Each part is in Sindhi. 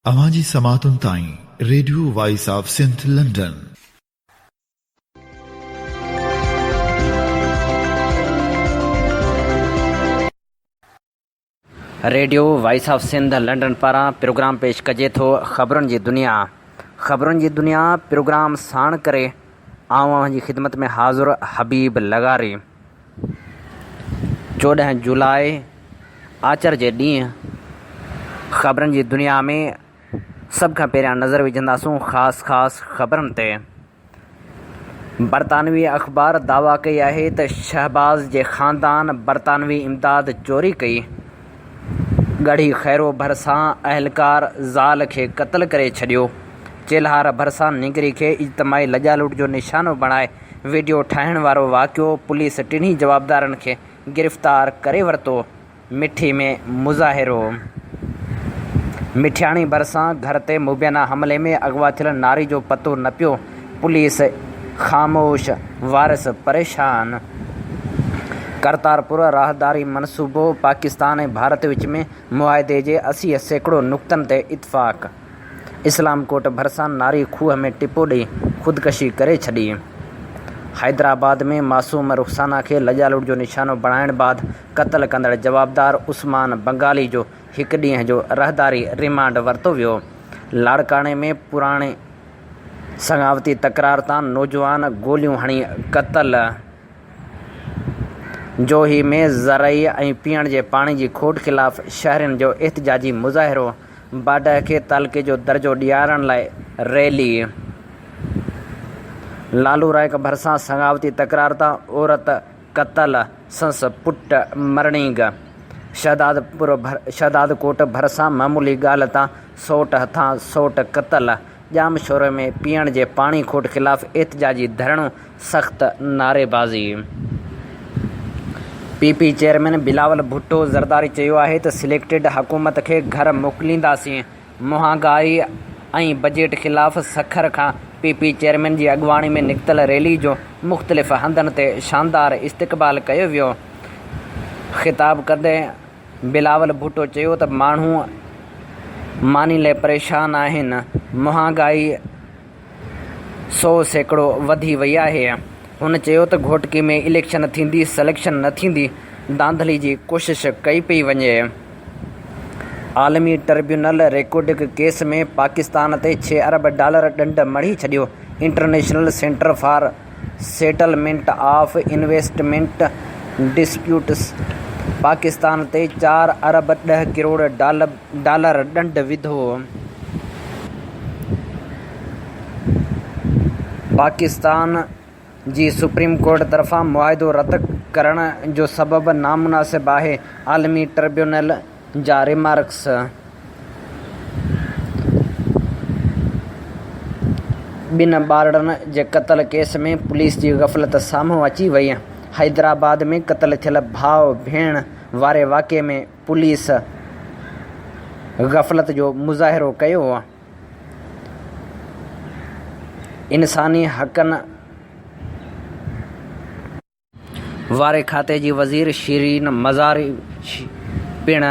اوهان جي سماعتن تائين radio voice of Sindh London. Radio voice of Sindh London پاران پروگرام پيش ڪجي ٿو خبرن جي دنيا خبرن جي دنيا پروگرام ساڻ ڪري آئون اوهان جي خدمت ۾ حاضر حبيب لغاري 14 جولاء آچر جي ڏينهن خبرن جي دنيا ۾ سڀ کان پهريان نظر وجهنداسون خاص خاص خبرن تي. برطانوي اخبار دعويٰ ڪئي آهي ته شهباز جي خاندان برطانوي امداد چوري ڪئي، ڳڙهي خيرو ڀرسان اهلڪار زال کي قتل ڪري ڇڏيو، چيلهار ڀرسان نينگري کي اجتماعي لڄالوٽ جو نشانو بڻائي وڊيو ٺاهڻ وارو واقعو، پوليس ٽنهي جوابدارن کي گرفتار ڪري ورتو، مٺي ۾ مظاهرو، مٺياڻي ڀرسان گهر تي مبينا حملي ۾ اغوا ٿيل ناري جو پتو نه پيو، پوليس خاموش، وارث پريشان. ڪرتارپور راهداري منصوبو، پاڪستان ۽ ڀارت وچ ۾ معاهدي جي 80% نقطن تي اتفاق. اسلام ڪوٽ ڀرسان ناري کوهه ۾ ٽپو ڏئي خودڪشي ڪري ڇڏي. حيدرآباد ۾ معصوم رخسانه کي لڄالوٽ جو نشانو بڻائڻ بعد قتل ڪندڙ جوابدار عثمان بنگالي جو هڪ ڏينهن جو رهداري ريمانڊ ورتو ويو. لاڙڪاڻي ۾ پراڻي سڱاوتي تڪرار تان نوجوان گوليون هڻي قتل. جوهي ۾ زرعي ۽ پيئڻ جي پاڻي جي کوٽ خلاف شهرين جو احتجاجي مظاهرو، باڊهه کي تعلقي جو درجو ڏيارڻ لاء ريلي. لالو رائڪ ڀرسان سڱاوتي تڪرار تان عورت قتل، سنس پٽ مرڻينگ. شهدادڪوٽ ڀرسان معمولي ڳالهه تان سئوٽ هٿان سئوٽ قتل، ڄامشوري ۾ پيئڻ جي پاڻي کوٽ خلاف احتجاجي ڌرڻو، سخت نعريبازي. P P chairman Bilawal Bhutto Zardari چيو آهي ته سليڪٽيڊ حڪومت کي گهر موڪلينداسين، مهانگائي ۽ بجيٽ خلاف سکر کان پي پي چيئرمين جي اڳواڻي ۾ نڪتل ريلي جو مختلف هنڌن تي شاندار استقبال ڪيو ويو. خطاب ڪندي بلاول ڀٽو چيو ته ماڻهو ماني لئه پريشان آهن، مهانگائي 100% وڌي وئي آهي. هن چيو ته گهوٽڪي ۾ اليڪشن ٿيندي سليڪشن نه ٿيندي، ڌانڌلي جي ڪوشش ڪئي پئي وڃي. عالمي ٽربيونل ريڪوڊڪ ڪيس ۾ پاڪستان تي ڇهه ارب ڊالر ڏنڊ مڙهي ڇڏيو، international centre for settlement of investment disputes Pakistan تي چار ارب ڏهه ڪروڙ ڊالر ڏنڊ وڌو. پاڪستان جي سپريم ڪورٽ طرفان معاهدو رد ڪرڻ جو سبب نامناسب آهي، عالمي ٽربيونل جا ريمارڪس. ٻن ٻارڙن جي قتل ڪيس ۾ پوليس جي غفلت سامهون اچي وئي، حيدرآباد ۾ قتل ٿيل ڀاء ڀيڻ واري واقعي ۾ پوليس غفلت جو مظاهرو ڪيو، انساني حقن واري کاتي جي وزير شيرين مزاري پڻ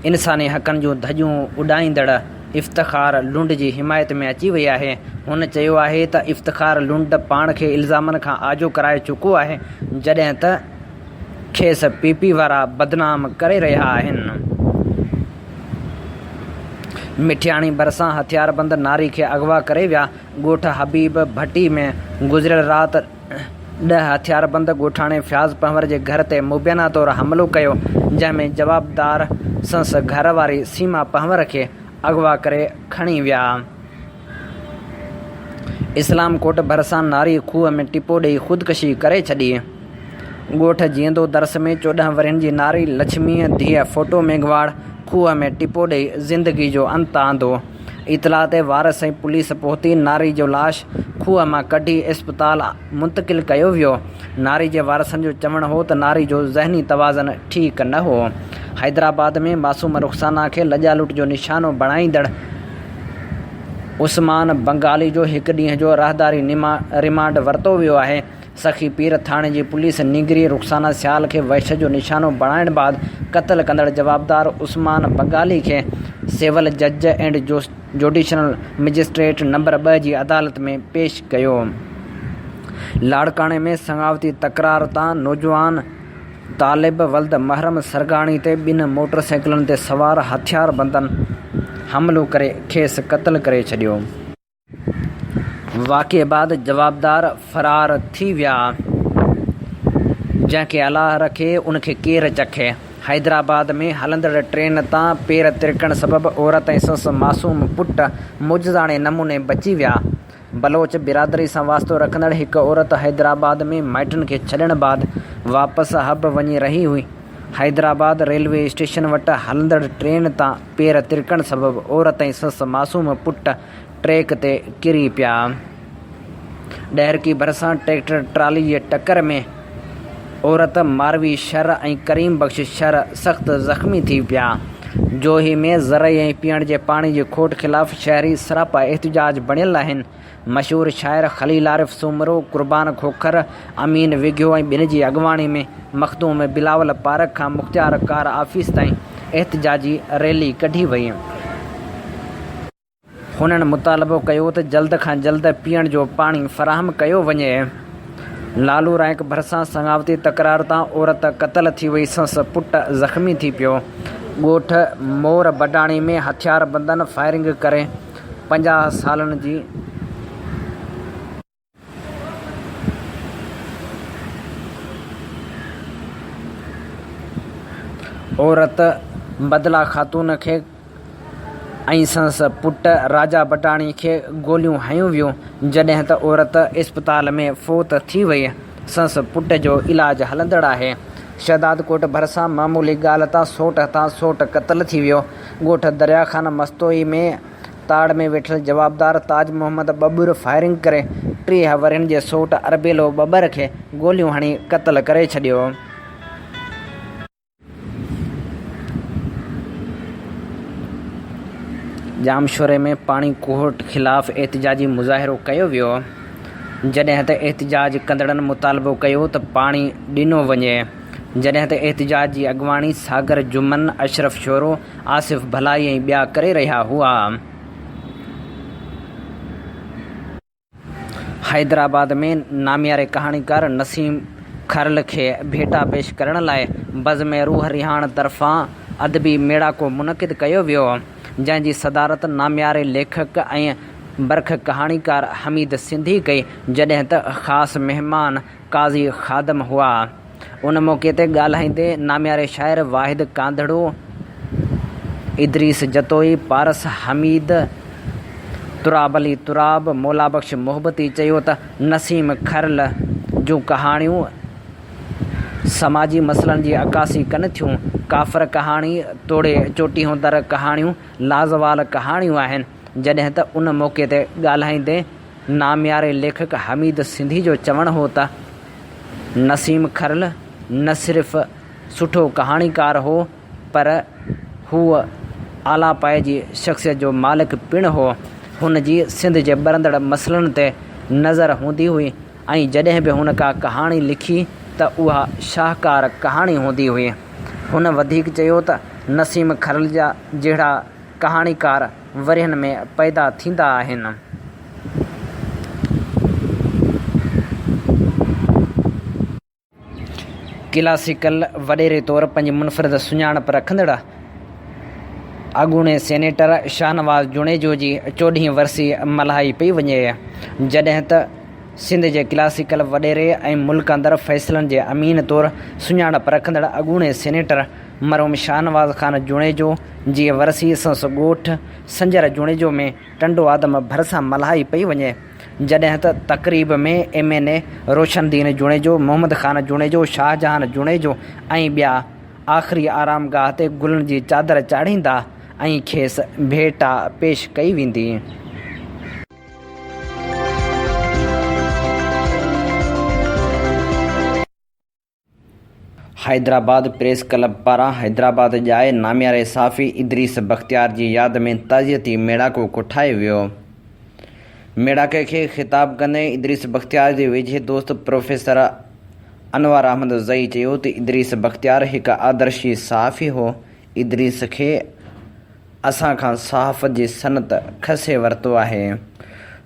انساني حقن جون ڌڄيون اڏائيندڙ افتخار لنڊ جي حمايت ۾ اچي وئي آهي. هن چيو آهي ته افتخار لنڊ پاڻ کي الزامن کان آجو ڪرائي چڪو آهي جڏهن ته کيس پي پي وارا بدنام ڪري رهيا آهن. مٺياڻي ڀرسان هٿياربند ناري کي اغوا ڪري ويا، ڳوٺ حبيب ڀٽي ۾ گذريل رات ڏهه هٿياربند ڳوٺاڻي فياض پنهور جي گهر تي مبينا طور حملو ڪيو، جنهن ۾ جوابدار سنس گهر واري سيما پنهور کي اغوا ڪري کڻي ويا. اسلام ڪوٽ ڀرسان ناري کوهه ۾ ٽپو ڏئي خودڪشي ڪري ڇڏي. ڳوٺ جيئندو درس ۾ 14 ورهين جي ناري لڇميء ڌيء ڦوٽو ميگهواڙ کوهه ۾ ٽپو ڏئي زندگي جو انت آندو. اطلاع تي وارث ۽ پوليس پهتي ناري جو لاش کوهه مان ڪڍي اسپتال منتقل ڪيو ويو. ناري جي وارثن جو چوڻ هو ته ناري جو ذهني توازن ٺيڪ نه هو. حيدرآباد ۾ معصوم رخسانه کي لڄالوٽ جو نشانو بڻائيندڙ عثمان بنگالي جو هڪ ڏينهن جو راهداري رمانڊ ورتو ويو آهي. سخي پير ٿاڻي جي پوليس نينگري رخسانه سيال کي وحشت جو نشانو بڻائڻ بعد قتل ڪندڙ جوابدار عثمان بنگالي کي سول جج اينڊ جوڊيشل مئجسٽريٽ نمبر ٻه جي عدالت ۾ پيش ڪيو. لاڙڪاڻي ۾ سڱاوتي تڪرار تان نوجوان طالب ولد محرم سرگاڻي تي ٻن موٽر سائيڪلن تي سوار هٿياربندن حملو ڪري کيس قتل ڪري ڇڏيو. واقعي بعد جوابدار فرار ٿي ويا. جنهن کي الله رکي ان کي ڪير چکي. حيدرآباد ۾ هلندڙ ٽرين تان پير ترڪڻ سبب عورت ۽ سندس معصوم پٽ معجزاڻي نموني بچي ويا. بلوچ برادري سان واسطو رکندڙ هڪ عورت حيدرآباد ۾ مائٽن کي ڇڏڻ بعد واپس حب وڃي رهي هئي. حيدرآباد ريلوي اسٽيشن وٽ هلندڙ ٽرين تان پير ترڪڻ سبب عورت ۽ سندس معصوم پٽ ٽريڪ تي ڪري پيا. ڏهرڪي ڀرسان ٽريڪٽر ٽرالي جي ٽڪر ۾ عورت ماروي شر ۽ ڪريم بخش شر سخت زخمي ٿي پيا. جوهي ۾ زرعي ۽ پيئڻ جي پاڻي جي کوٽ خلاف شهري سراپا احتجاج بڻيل آهن. مشهور شاعر خليل عارف سومرو، قربان کوکر، امين وگهيو ۽ ٻين جي اڳواڻي ۾ مخدوم بلاول پارڪ کان مختيار ڪار آفيس تائين احتجاجي ريلي ڪڍي وئي. هنن مطالبو ڪيو ته جلد کان جلد پيئڻ جو پاڻي فراهم ڪيو وڃي. لالو رائنڪ ڀرسان سڱاوتي تڪرار تان عورت قتل ٿي وئي سنس پٽ زخمي ٿي پيو. ڳوٺ مور بڊاڻي ۾ هٿياربندن فائرنگ ڪري 50 سالن جي. عورت بدلا خاتون کي ۽ سندس پٽ راجا بٽاڻي کي گوليون هنيون ويون، جڏهن ته عورت اسپتال ۾ فوت ٿي وئي، سندس پٽ جو علاج هلندڙ آهي. شهدادڪوٽ ڀرسان معمولي ڳالهه تان سوٽ هٿان سوٽ قتل ٿي ويو، ڳوٺ دريا خان مستوئي ۾ تاڙ ۾ ويٺل جوابدار تاج محمد ٻٻر فائرنگ ڪري 30 ورهين جي سوٽ اربيلو ٻٻر کي گوليون هڻي قتل ڪري ڇڏيو. ڄامشوري ۾ پاڻي کوٽ خلاف احتجاجي مظاهرو ڪيو ويو، جڏهن ته احتجاج ڪندڙن مطالبو ڪيو ته پاڻي ڏنو وڃي، جڏهن ته احتجاج جي اڳواڻي ساگر جمن، اشرف شورو، آصف ڀلائي ۽ ٻيا ڪري رهيا هئا. حيدرآباد ۾ نامياري ڪهاڻيڪار نسيم کرل کي ڀيٽا پيش ڪرڻ لاء بزم روح رهاڻ طرفان ادبي ميڙاڪو منعقد ڪيو ويو، جنهن جي صدارت نامياري ليکڪ ۽ برک ڪهاڻيڪار حميد سنڌي ڪئي، جڏهن ته خاص مهمان قاضي خادم هئا. ان موقعي تي ڳالهائيندي نامياري شاعر واحد ڪانڌڙو، ادريس جتوئي، پارس حميد، تراب علي تراب، مولابخش محبتي چيو ته نسيم کرل جون ڪهاڻيون سماجي مسئلن جي عڪاسي ڪن ٿيون، ڪافر ڪهاڻي توڙي چوٽيهون در ڪهاڻيون لازوال ڪهاڻيون آهن، جڏهن ته ان موقعي تي ڳالهائيندي نامياري ليکڪ حميد سنڌي جو چوڻ هو ته نسيم کرل نه صرف سٺو ڪهاڻيڪار هو پر هو اعليٰ پائي جي شخصيت جو مالڪ پڻ هو. هن جي سنڌ جي ٻرندڙ مسئلن تي نظر هوندي هئي ۽ جڏهن به هن ڪا ڪهاڻي لکي ته اها شاهڪار ڪهاڻي هوندي هئي. هن وڌيڪ چيو ته نسيم کرل جا جهڙا ڪهاڻيڪار ورهين ۾ پيدا ٿيندا آهن. ڪلاسيڪل وڏيري طور پنهنجي منفرد سڃاڻپ رکندڙ اڳوڻي سينيٽر شاهنواز جوڻيجو جي چوڏهين ورسي ملهائي پئي وڃي، جڏهن ته سنڌ جي ڪلاسيڪل وڏيري ۽ ملڪ اندر فيصلن جي امين طور سڃاڻپ رکندڙ اڳوڻي سينيٽر مرحوم شاهنواز خان جوڻيجو جي ورسي سندس ڳوٺ سنجر جوڻيجو ۾ ٽنڊو آدم ڀرسان ملهائي پئي وڃي، جڏهن ته تقريب ۾ M N A Roshan Din Junejo, Muhammad Khan Junejo, Shahjahan Junejo ۽ ٻيا آخري آرامگاهه تي گلن جي چادر چاڙهيندا ۽ کيس ڀيٽا پيش ڪئي ويندي. حيدرآباد پريس ڪلب پاران حيدرآباد ڄائي نامياري صحافي ادريس بختيار جي ياد ۾ تعزيتي ميڙاڪو ڪوٺايو ويو. ميڙاڪي کي خطاب ڪندي ادريس بختيار جي ويجهي دوست پروفيسر انوار احمد زئي چيو ته ادريس بختيار هڪ آدرشي صحافي هو، ادريس کي اسان کان صحافت جي صنعت کسي ورتو آهي.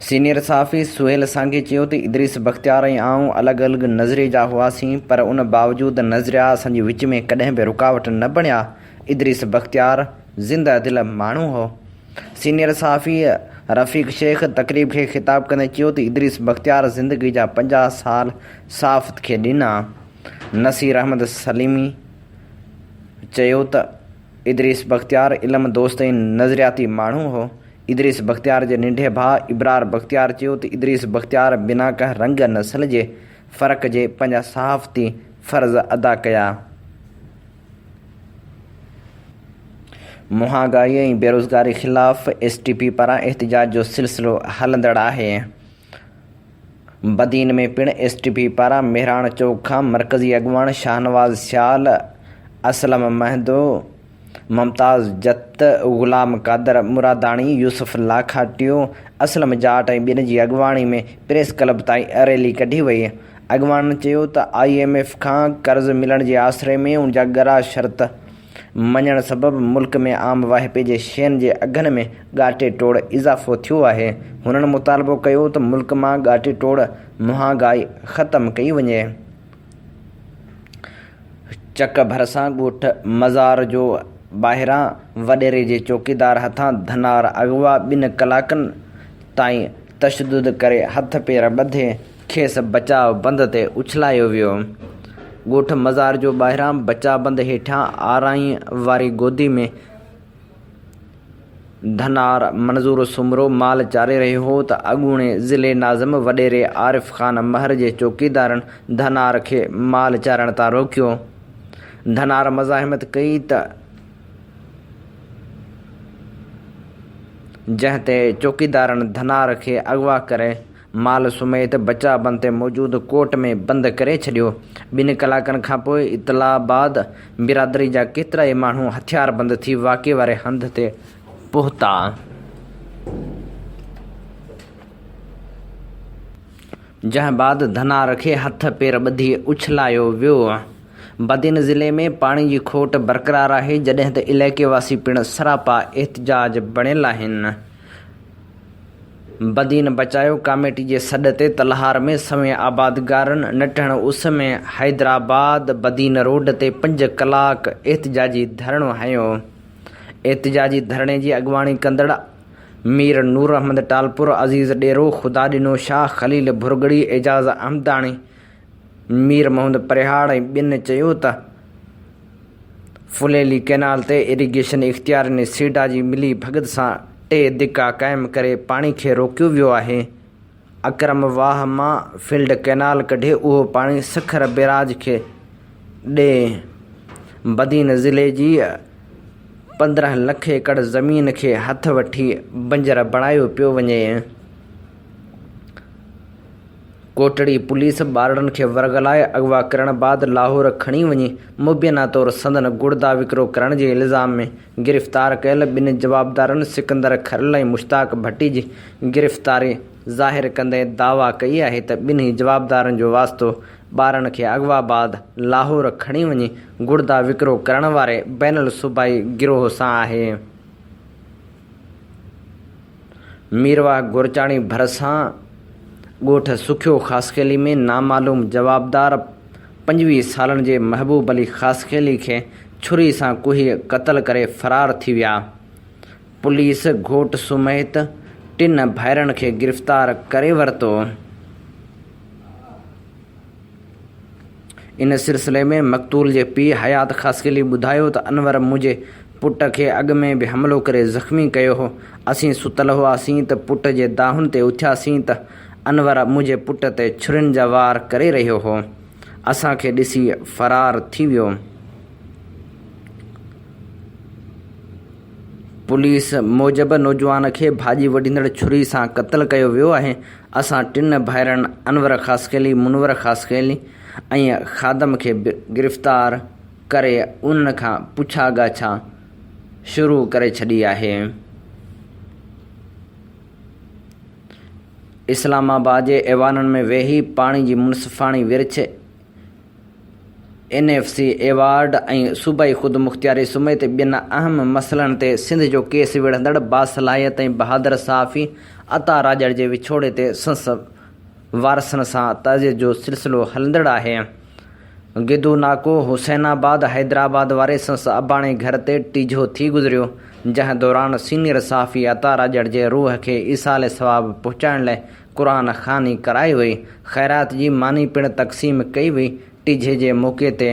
سينيئر صحافي سهيل سانگي چيو ته ادريس بختيار ۽ آئون الڳ الڳ نظريي جا هئاسين پر ان باوجود نظريا اسان جي وچ ۾ ڪڏهن به رڪاوٽ نه بڻيا، ادريس بختيار زنده دل ماڻهو هو. سينيئر صحافي رفيق شيخ تقريب کي خطاب ڪندي چيو ته ادريس بختيار زندگي جا 50 سال صحافت کي ڏنا. نصير احمد سليمي چيو ته ادريس بختيار علم دوست ۽ نظرياتي ماڻهو هو. ادريس بختيار جي ننڍي ڀاء ابرار بختيار چيو ته ادريس بختيار بنا ڪنهن رنگ نسل جي فرق جي پنهنجا صحافتي فرض ادا ڪيا. مهانگائي ۽ بيروزگاري خلاف ايس ٽي پي پاران احتجاج جو سلسلو هلندڙ آهي. بدين ۾ پڻ ايس ٽي پي پاران مهراڻ چوڪ کان مرڪزي اڳواڻ شاهنواز سيال، اسلم مهندو، ممتاز جت، غلام قادر مراداڻي، يوسف لاکاٽيو، اسلم جاٽ ۽ ٻين جي اڳواڻي ۾ پريس ڪلب تائين ريلي ڪڍي وئي. اڳواڻن چيو ته I M F کان قرض ملڻ جي آسري ۾ ان جا ڳرا شرط مڃڻ سبب ملڪ ۾ عام واهپي جي شين جي اگهن ۾ ڳاٽي ٽوڙ اضافو ٿيو آهي. هنن مطالبو ڪيو ته ملڪ مان ڳاٽي ٽوڙ مهانگائي ختم ڪئي وڃي. چڪ ڀرسان ڳوٺ مزار جو ٻاهران وڏيري جي چوڪيدار هٿان ڌنار اغوا ٻن ڪلاڪن تائين تشدد ڪري هٿ پير ٻڌي کيس بچاء بند تي اڇلايو ويو. ڳوٺ مزار جو ٻاهران بچاء بند هيٺيان آرائين واري گودي ۾ ڌنار منظور سومرو مال چاري رهيو هو ته اڳوڻي ضلعي ناظم وڏيري عارف خان مهر جي چوڪيدارن ڌنار کي مال چارڻ تان روڪيو. ڌنار مزاحمت ڪئي ته جنهن تي چوڪيدارن ڌنار کي اغوا ڪري مال سميت بچاء بند تي موجود ڪوٽ ۾ بند ڪري ڇڏيو. ٻن ڪلاڪن کانپوء اطلاع بعد برادري جا ڪيترائي ماڻهو هٿياربند ٿي واقعي واري هنڌ تي پهتا. جنهن بعد ڌنار کي هٿ پير ٻڌي اڇلايو ويو. بدين ضلعي ۾ پاڻي جي کوٽ برقرار آهي، جڏهن ته علائقي واسي پڻ سراپا احتجاج بڻيل آهن. بدين بچايو ڪاميٽي جي سڏ تي تلهار ۾ سوين آبادگارن نٽهڻ اس ۾ حيدرآباد بدين روڊ تي پنج ڪلاڪ احتجاجي ڌرڻو هنيو. احتجاجي ڌرڻي جي اڳواڻي ڪندڙ مير نور احمد ٽالپر، عزيز ڏيرو، خدا ڏنو شاهه، خليل ڀرڳڙي، اعجاز احمداڻي، مير محمد پرهياڙ ۽ ٻين چيو ته ڦليلي ڪئنال تي اريگيشن اختيارين ۽ سيڊا جي ملي ڀڳت سان ٽي دڪا قائم ڪري پاڻي کي روڪيو ويو آهي، اڪرم واهه مان فلڊ ڪئنال ڪڍي اهو پاڻي سکر بئراج کي ڏئي بدين ضلعي جي 15 لک ايڪڙ زمين کي هٿ وٺي بنجر بڻايو پيو وڃي. ڪوٽڙي پوليس ٻارڙن کي ورغلائي اغوا ڪرڻ بعد لاهور کڻي وڃي مبينا طور سندن گڙدا وڪرو ڪرڻ جي الزام ۾ گرفتار ڪيل ٻن جوابدارن سڪندر کرل ۽ مشتاق ڀٽي جي گرفتاري ظاهر ڪندي دعويٰ ڪئي آهي ته ٻنهي جوابدارن جو واسطو ٻارن کي اغوا بعد لاهور کڻي وڃي گڙدا وڪرو ڪرڻ واري بين الصوبائي گروهه سان آهي. ميرواهه گورچاڻي ڀرسان ڳوٺ سکيو خاصخيلي ۾ نامعلوم جوابدار 25 سالن جي محبوب علي خاصخيلي کي ڇري سان ڪهي قتل ڪري فرار ٿي ويا، پوليس گهوٽ سميت ٽن ڀائرن کي گرفتار ڪري ورتو. ان سلسلي ۾ مقتول جي پيء حيات خاصخيلي ٻڌايو ته انور منهنجي پٽ کي اڳ ۾ به حملو ڪري زخمي ڪيو هو، اسين ستل هئاسين ته پٽ جي دانهن تي اٿياسين ته انور منهنجي پٽ تي ڇرين جا وار ڪري رهيو هو، اسان کي ڏسي فرار ٿي ويو. پوليس موجب نوجوان کي ڀاڄي وڍيندڙ ڇري سان قتل ڪيو ويو آهي، اسان ٽن ڀائرن انور خاصخيلي، منور خاصخيلي ۽ خادم کي به گرفتار ڪري انهن کان پڇا ڳاڇا شروع ڪري ڇڏي آهي. اسلام آباد جي ايوانن ۾ ويهي پاڻي جي منصفاڻي ورڇ، اين ايف سي ايوارڊ ۽ صوبائي خودمختياري سميت ٻين اهم مسئلن تي سنڌ جو ڪيس وڙهندڙ باصلاحيت ۽ بهادر صحافي عطا راڄڙ جي وڇوڙي تي سنس وارثن سان تعزيت جو سلسلو هلندڙ آهي. گدو ناڪو، حسين آباد، حيدرآباد واري سنس اباڻي گهر تي ٽيجهو ٿي گذريو، جنهن دوران سينيئر صحافي عطا راڄڙ جي روح کي ايصال ثواب پهچائڻ لاء قرآن خواني ڪرائي وئي، خيرات جي ماني پڻ تقسيم ڪئي وئي، ٽيجهي جي موقعي تي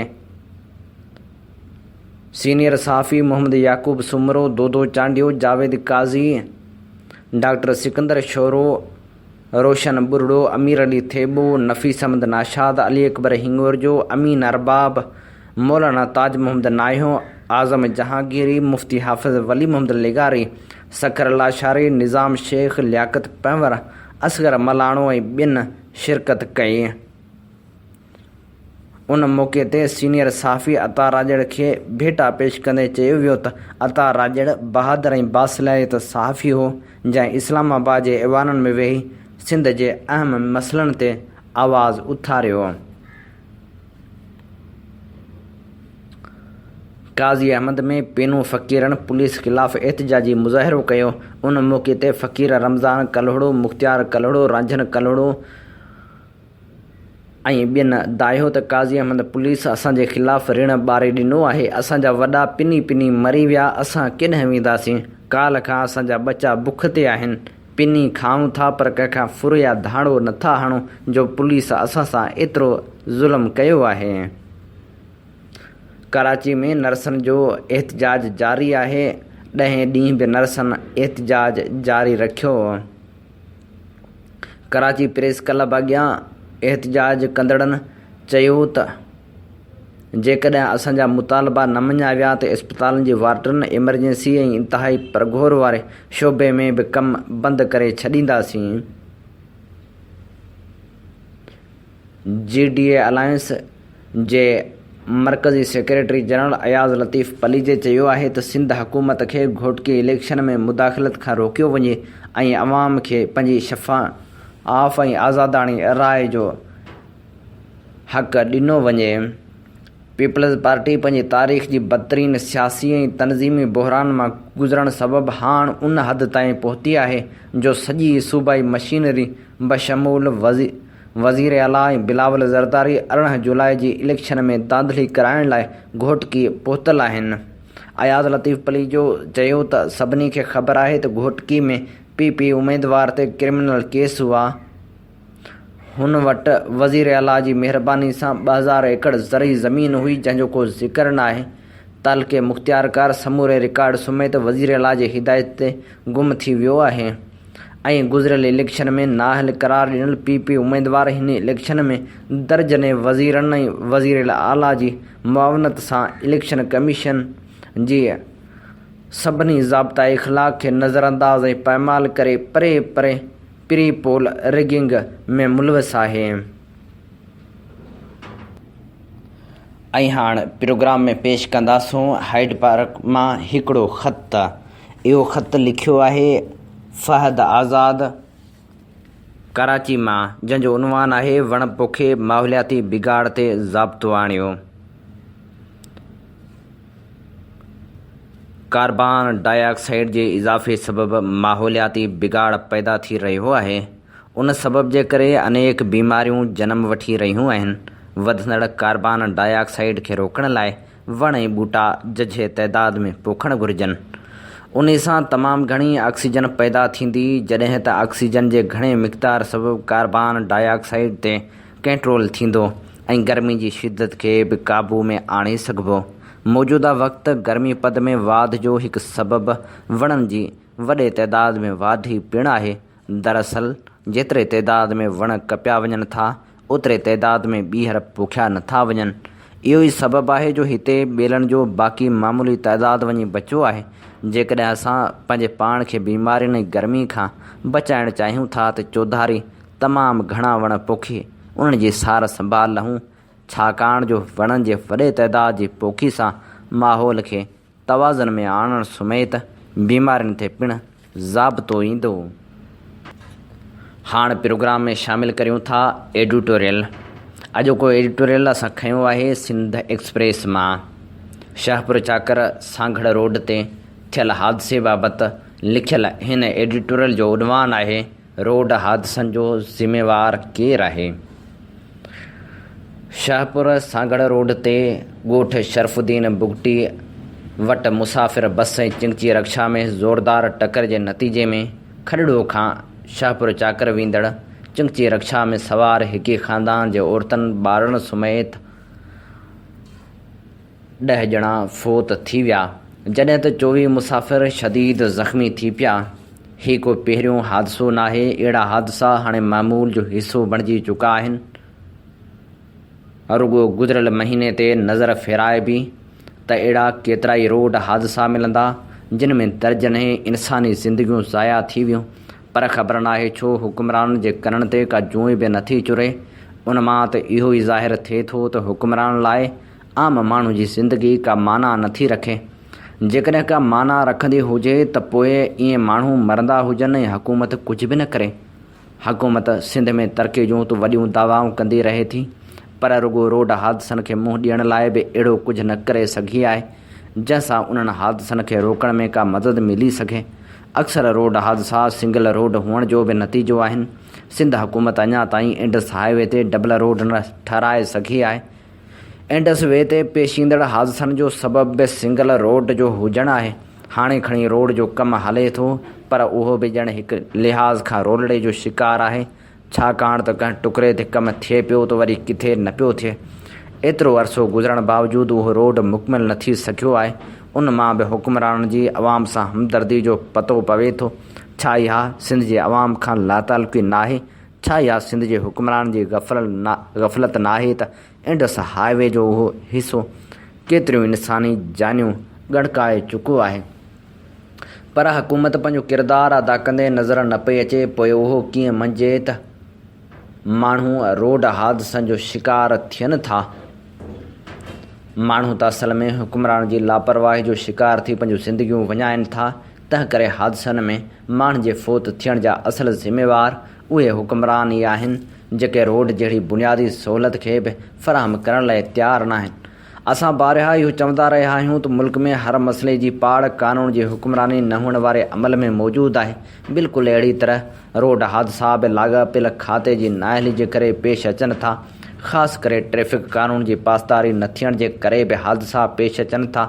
سينيئر صحافي محمد يعقوب سومرو، دودو چانڊيو، جاويد قاضي، ڊاڪٽر سڪندر شورو، روشن ٻرڙو، امير علي ٿيٻو، نفيس احمد ناشاد، علي اڪبر هڱورجو، امين ارباب، مولانا تاج محمد ناهيون، اعظم جهانگيري، مفتي حافظ ولي محمد لغاري، سکر لاشاري، نظام شيخ، لياقت پنهور، اصغر ملاڻو ۽ ٻين شرڪت ڪئي. ان موقعي تي سينيئر صحافي عطا راڄڙ کي ڀيٽا پيش ڪندي چيو ويو ته عطا راڄڙ بهادر ۽ باصلاحيت صحافي هو جنهن اسلام آباد جي ايوانن ۾ ويهي سنڌ جي اهم مسئلن تي آواز اٿاريو. قاضي احمد ۾ پينو فقيرن پوليس خلاف احتجاجي مظاهرو ڪيو، ان موقعي تي فقير رمضان ڪلهوڙو، مختيار ڪلهوڙو، رانجهن ڪلهوڙو، ۽ ٻين دانهيو ته قاضي احمد پوليس اسان جي خلاف رڻ ٻاري ڏنو آهي، اسان جا وڏا پني پني مري ويا، اسان ڪيڏانهن وينداسين، ڪالهه کان اسان جا ٻچا بک تي آهن، پني کائون ٿا پر ڪنهن کان ڦر يا ڌاڙو نٿا هڻون جو پوليس اسان سان ايترو ظلم ڪيو آهي. ڪراچي ۾ نرسن جو احتجاج جاري آهي، ڏهين ڏينهن به نرسن احتجاج جاري رکيو. ڪراچي پريس ڪلب اڳيان احتجاج ڪندڙن چيو ته جيڪڏهن اسان جا مطالبا نه مڃيا ويا ته اسپتالن جي وارڊن، ايمرجنسي ۽ انتهائي پرگهور واري شعبي ۾ به ڪم بند ڪري ڇڏينداسين. جي ڊي اي الائنس جي مرڪزي سيڪريٽري جنرل اياز لطيف پليجي چيو آهي ته سنڌ حڪومت کي گهوٽڪي اليڪشن ۾ مداخلت کان روڪيو وڃي ۽ عوام کي پنهنجي شفاف ۽ آزاداڻي راء جو حق ڏنو وڃي. پيپلز پارٽي پنهنجي تاريخ جي بدترين سياسي ۽ تنظيمي بحران مان گذرڻ سبب هاڻ ان حد تائين پهتي آهي جو سڄي صوبائي مشينري بشمول وزيراعليٰ ۽ بلاول زرداري 18 جولاء جي اليڪشن ۾ ڌانڌلي ڪرائڻ لاء گهوٽڪي پهتل آهن. اياز لطيف پليجو چيو ته سڀني کي خبر آهي ته گهوٽڪي ۾ پي پي اميدوار تي ڪرمنل ڪيس هئا، هن وٽ وزيراعليٰ جي مهرباني سان 2000 ايڪڙ زرعي زمين هئي جنهن جو ڪو ذڪر ناهي، تعلقي مختيارڪار سموري رڪارڊ سميت وزيراعليٰ جي هدايت تي گم ٿي ويو آهي ۽ گذريل اليڪشن ۾ نااهل قرار ڏنل پي پي اميدوار هن اليڪشن ۾ درجنين وزيرن ۽ وزيراعليٰ جي معاونت سان اليڪشن ڪميشن جي سڀني ضابطا اخلاق کي نظرانداز ۽ پائمال ڪري پري پري پري پول رگنگ ۾ ملوث آهي. ۽ هاڻ پروگرام ۾ پيش ڪنداسون هائيڊ پارڪ مان هڪڙو خط. اهو خط لکيو آهي فهد آزاد ڪراچي مان جنهن جو عنوان آهي وڻ پوکي ماحولياتي بگاڙ تي ضابطو آڻيو. ڪاربان ڊاء آڪسائيڊ جي اضافي سبب ماحولياتي بگاڙ پيدا ٿي رهيو آهي، ان سبب جي ڪري انيڪ بيماريون جنم وٺي رهيون آهن، وڌندڙ ڪاربان ڊاء آڪسائيڊ کي روڪڻ لاء وڻ ۽ ٻوٽا ججهي تعداد ۾ پوکڻ گهرجن. انهي سان تمام گهڻي آڪسيجن پيدا ٿيندي، جڏهن ته آڪسيجن جي گهڻي مقدار سبب ڪاربان ڊاء آڪسائيڊ تي ڪنٽرول ٿيندو ۽ گرمي جي شدت کي به قابو ۾ آڻي سگهبو. موجوده وقت گرمي پد ۾ واڌ جو هڪ سبب وڻن جي وڏي تعداد ۾ واڌي پڻ آهي. دراصل جيتري تعداد ۾ وڻ ڪپيا وڃن ٿا، اوتري تعداد ۾ ٻيهر پوکيا نٿا وڃن. اهو ئي سبب آهي جو هتي ٻيلن جو باقي معمولي تعداد وڃي بچيو آهي. جيڪڏهن اسان پنهنجي پاڻ کي بيمارين ۽ گرمي کان بچائڻ چاهيون ٿا ته چوڌاري تمام گهڻا وڻ پوکي انهن جي سار سنڀال لهون، ڇاڪاڻ جو وڻن جي وڏي تعداد جي پوکي سان ماحول کي توازن ۾ آڻڻ سميت بيمارين تي پڻ ضابطو ايندو. هاڻ پروگرام ۾ شامل ڪريون ٿا ايڊيٽوريل. اڄوڪو ايڊيٽوريل اسان کنيو آهي سنڌ ايڪسپريس مان شاهپور چاڪر سانگهڙ روڊ تي ٿيل حادثي بابت لکيل هن ايڊيٽوريل جو عنوان آهي روڊ حادثن جو ذميوار ڪير آهي؟ شاهپور سانگهڙ روڊ تي ڳوٺ شرف الدين بگٽي وٽ مسافر بس ۽ چنگچي رڪشا ۾ زوردار ٽڪر جي نتيجي ۾ کڏڙو کان شاهپور چاڪر ويندڙ چنگچي رڪشا ۾ سوار هڪ ئي خاندان جي عورتن ٻارڙن سميت ڏهه ڄڻا فوت ٿي ويا، جڏهن ته 24 مسافر شديد زخمي ٿي پيا. هي ڪو پهريون حادثو ناهي، اهڙا حادثا هاڻي معمول جو حصو بڻجي چڪا آهن. رڳو گذريل مهيني تي نظر ڦيرائبي ته اهڙا ڪيترائي روڊ حادثا ملندا، جن ۾ درجنين انساني زندگيون ضايع ٿي ويون. پر خبر ناهي ڇو حڪمرانن جي ڪنن تي ڪا جونء به نٿي چري. ان مان ته اهو ئي ظاهر ٿئي ٿو ته حڪمرانن لاء عام ماڻهو جي زندگي ڪا معنيٰ نٿي رکي. جيڪڏهن ڪا معنيٰ رکندي هجي ته پوء ائين ماڻهو مرندا هجن ۽ حڪومت ڪجهه به نه ڪري. حڪومت سنڌ ۾ ترقي جون ته وڏيون دعوائون ڪندي رهي ٿي پر رڳو روڊ حادثن کي منهن ڏيڻ لاء به اهڙو ڪجهه نه ڪري سگهي آهي جنهن سان انهن حادثن کي روڪڻ ۾ ڪا مدد ملي سگهي. اڪثر روڊ حادثا سنگل روڊ هئڻ جو به نتيجو آهن. سنڌ حڪومت اڃا تائين انڊس هاء وي تي ڊبل روڊ نه ٺهرائي سگهي آهي. انڊس وي تي پيش ايندڙ حادثن جو سبب به سنگل روڊ جو هجڻ آهي. هاڻي کڻي روڊ جو ڪم هلي ٿو پر اهو به ڄڻ هڪ لحاظ کان رولڙي جو شڪار آهي، ڇاڪاڻ ته ڪنهن ٽڪري تي ڪم ٿئي پيو ته وري ڪٿي نه پيو ٿئي. ايترو عرصو گذرڻ باوجود اهو روڊ مڪمل نه ٿي سگهيو آهي. ان مان به حڪمرانن جي عوام سان همدردي جو پتو پوي ٿو. ڇا اها سنڌ جي عوام کان لاتعلقي ناهي؟ ڇا اها سنڌ جي حڪمرانن جي غفلت ناهي ته انڊس هاء وي جو اهو حصو ڪيتريون انساني جانيون ڳڙڪائي چڪو آهي پر حڪومت پنهنجو ڪردار ادا ڪندي نظر نه پئي اچي پوء اهو ڪيئن مڃجي ته ماڻهو روڊ حادثن جو شڪار ٿين ٿا. ماڻهو ته اصل ۾ حڪمرانن جي لاپرواهي جو شڪار ٿي پنهنجون زندگيون وڃائين ٿا تنهن ڪري حادثن ۾ ماڻهن جي فوت ٿيڻ جا اصل ذميوار اهي حڪمران ئي آهن، جيڪي روڊ جهڙي بنيادي سهولت کي به فراهم ڪرڻ لاء تيار ناهن. اسان بارها اهو چوندا رهيا آهيون ته ملڪ ۾ هر مسئلي جي پاڙ قانون جي حڪمراني نه هئڻ واري عمل ۾ موجود آهي. بلڪل اهڙي طرح روڊ حادثا به لاڳاپيل کاتي جي نااهلي جي ڪري پيش اچن ٿا. خاص ڪري ٽريفڪ قانون جي پاسداري نه ٿيڻ جي ڪري به حادثا پيش اچن ٿا.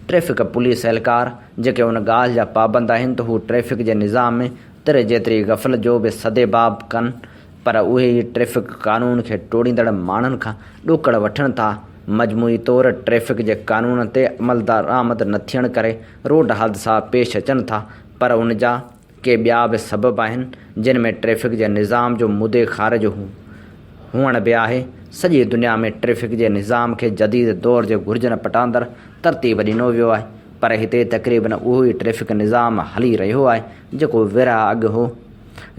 ٽريفڪ پوليس اهلڪار جيڪي ان ڳالهه جا پابند آهن ته هو ٽريفڪ جي نظام ۾ تر جيتري غفلت جو به سدباب ڪن پر اهي ئي ٽريفڪ قانون کي ٽوڙيندڙ ماڻهن کان ڏوڪڙ وٺن ٿا. مجموعي طور ٽريفڪ جي قانون تي عملدرآمد نه ٿيڻ ڪري روڊ حادثا پيش اچن ٿا پر ان جا ڪي ٻيا به سبب آهن، جن ۾ ٽريفڪ جي نظام جو مدي خارج هئڻ به آهي. سڄي دنيا ۾ ٽريفڪ جي نظام کي جديد دور جي گهرجن پٽاندر ترتيب ڏنو ويو آهي، پر هتي تقريبن اهو ئي ٽريفڪ نظام هلي رهيو آهي، جيڪو ورهيه اڳ هو.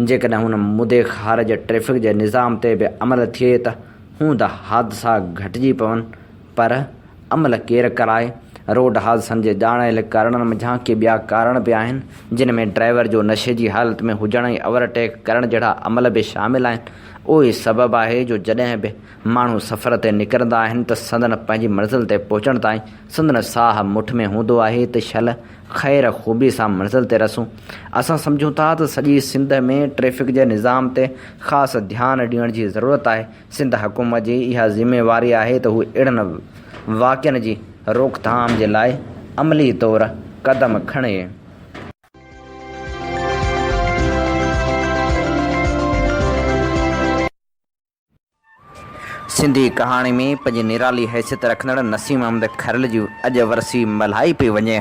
جيڪڏهن ان مدي خارج ٽريفڪ جي نظام تي به عمل ٿئي ته هوند حادثا گهٽجي پون، پر عمل ڪير ڪرائي؟ روڊ حادثن جي ڄاڻايل ڪارڻن منجهان ڪي ٻيا ڪارڻ به آهن، جن ۾ ڊرائيور جو نشي جي حالت ۾ هجڻ ۽ اوور ٽيڪ ڪرڻ جهڙا عمل به شامل آهن. اهو ئي سبب آهي جو جڏهن به ماڻهو سفر تي نڪرندا آهن ته سندن پنهنجي منزل تي پهچڻ تائين سندن ساهه مٺ ۾ هوندو آهي ته شل خير خوبي سان منزل تي رسون. اسان سمجهون ٿا ته سڄي سنڌ ۾ ٽريفڪ جي نظام تي خاص ڌيان ڏيڻ جي ضرورت آهي. سنڌ حڪومت جي اها ذميواري آهي ته هو اهڙن واقعن جي روڪٿام جي لاء عملي طور قدم کڻي. سنڌي ڪهاڻي ۾ پنهنجي نرالي حيثيت رکندڙ نسيم احمد کرل جي اڄ ورسي ملهائي پئي وڃي.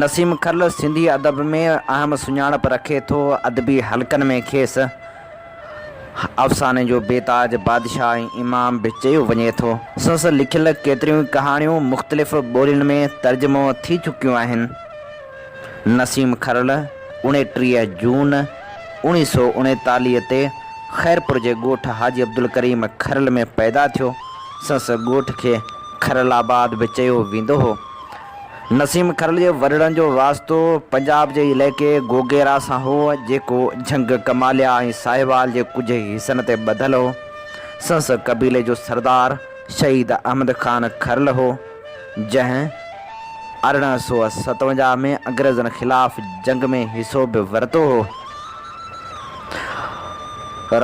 نسيم کرل سنڌي ادب ۾ اهم سڃاڻپ رکي ٿو. ادبي حلقن ۾ کيس افساني جو بي تاج بادشاهه ۽ امام به چيو وڃي ٿو. سندس لکيل ڪيتريون ئي ڪهاڻيون مختلف ٻولين ۾ ترجمو ٿي چڪيون آهن. نسيم کرل 29 جون 1939 تي خيرپور جي ڳوٺ حاجي عبدالڪريم کرل ۾ پيدا ٿيو. سندس ڳوٺ کي کرل آباد به چيو ويندو هو. نسيم کرل جي وڏڙن جو واسطو پنجاب جي علائقي گوگيرا سان هو، جيڪو جهنگ ڪماليا ۽ ساهيوال جي ڪجهه حصن تي ٻڌل هو. سنس قبيلي جو سردار شهيد احمد خان کرل هو، جنهن 1857 ۾ انگريزن خلاف جنگ ۾ حصو به ورتو هو.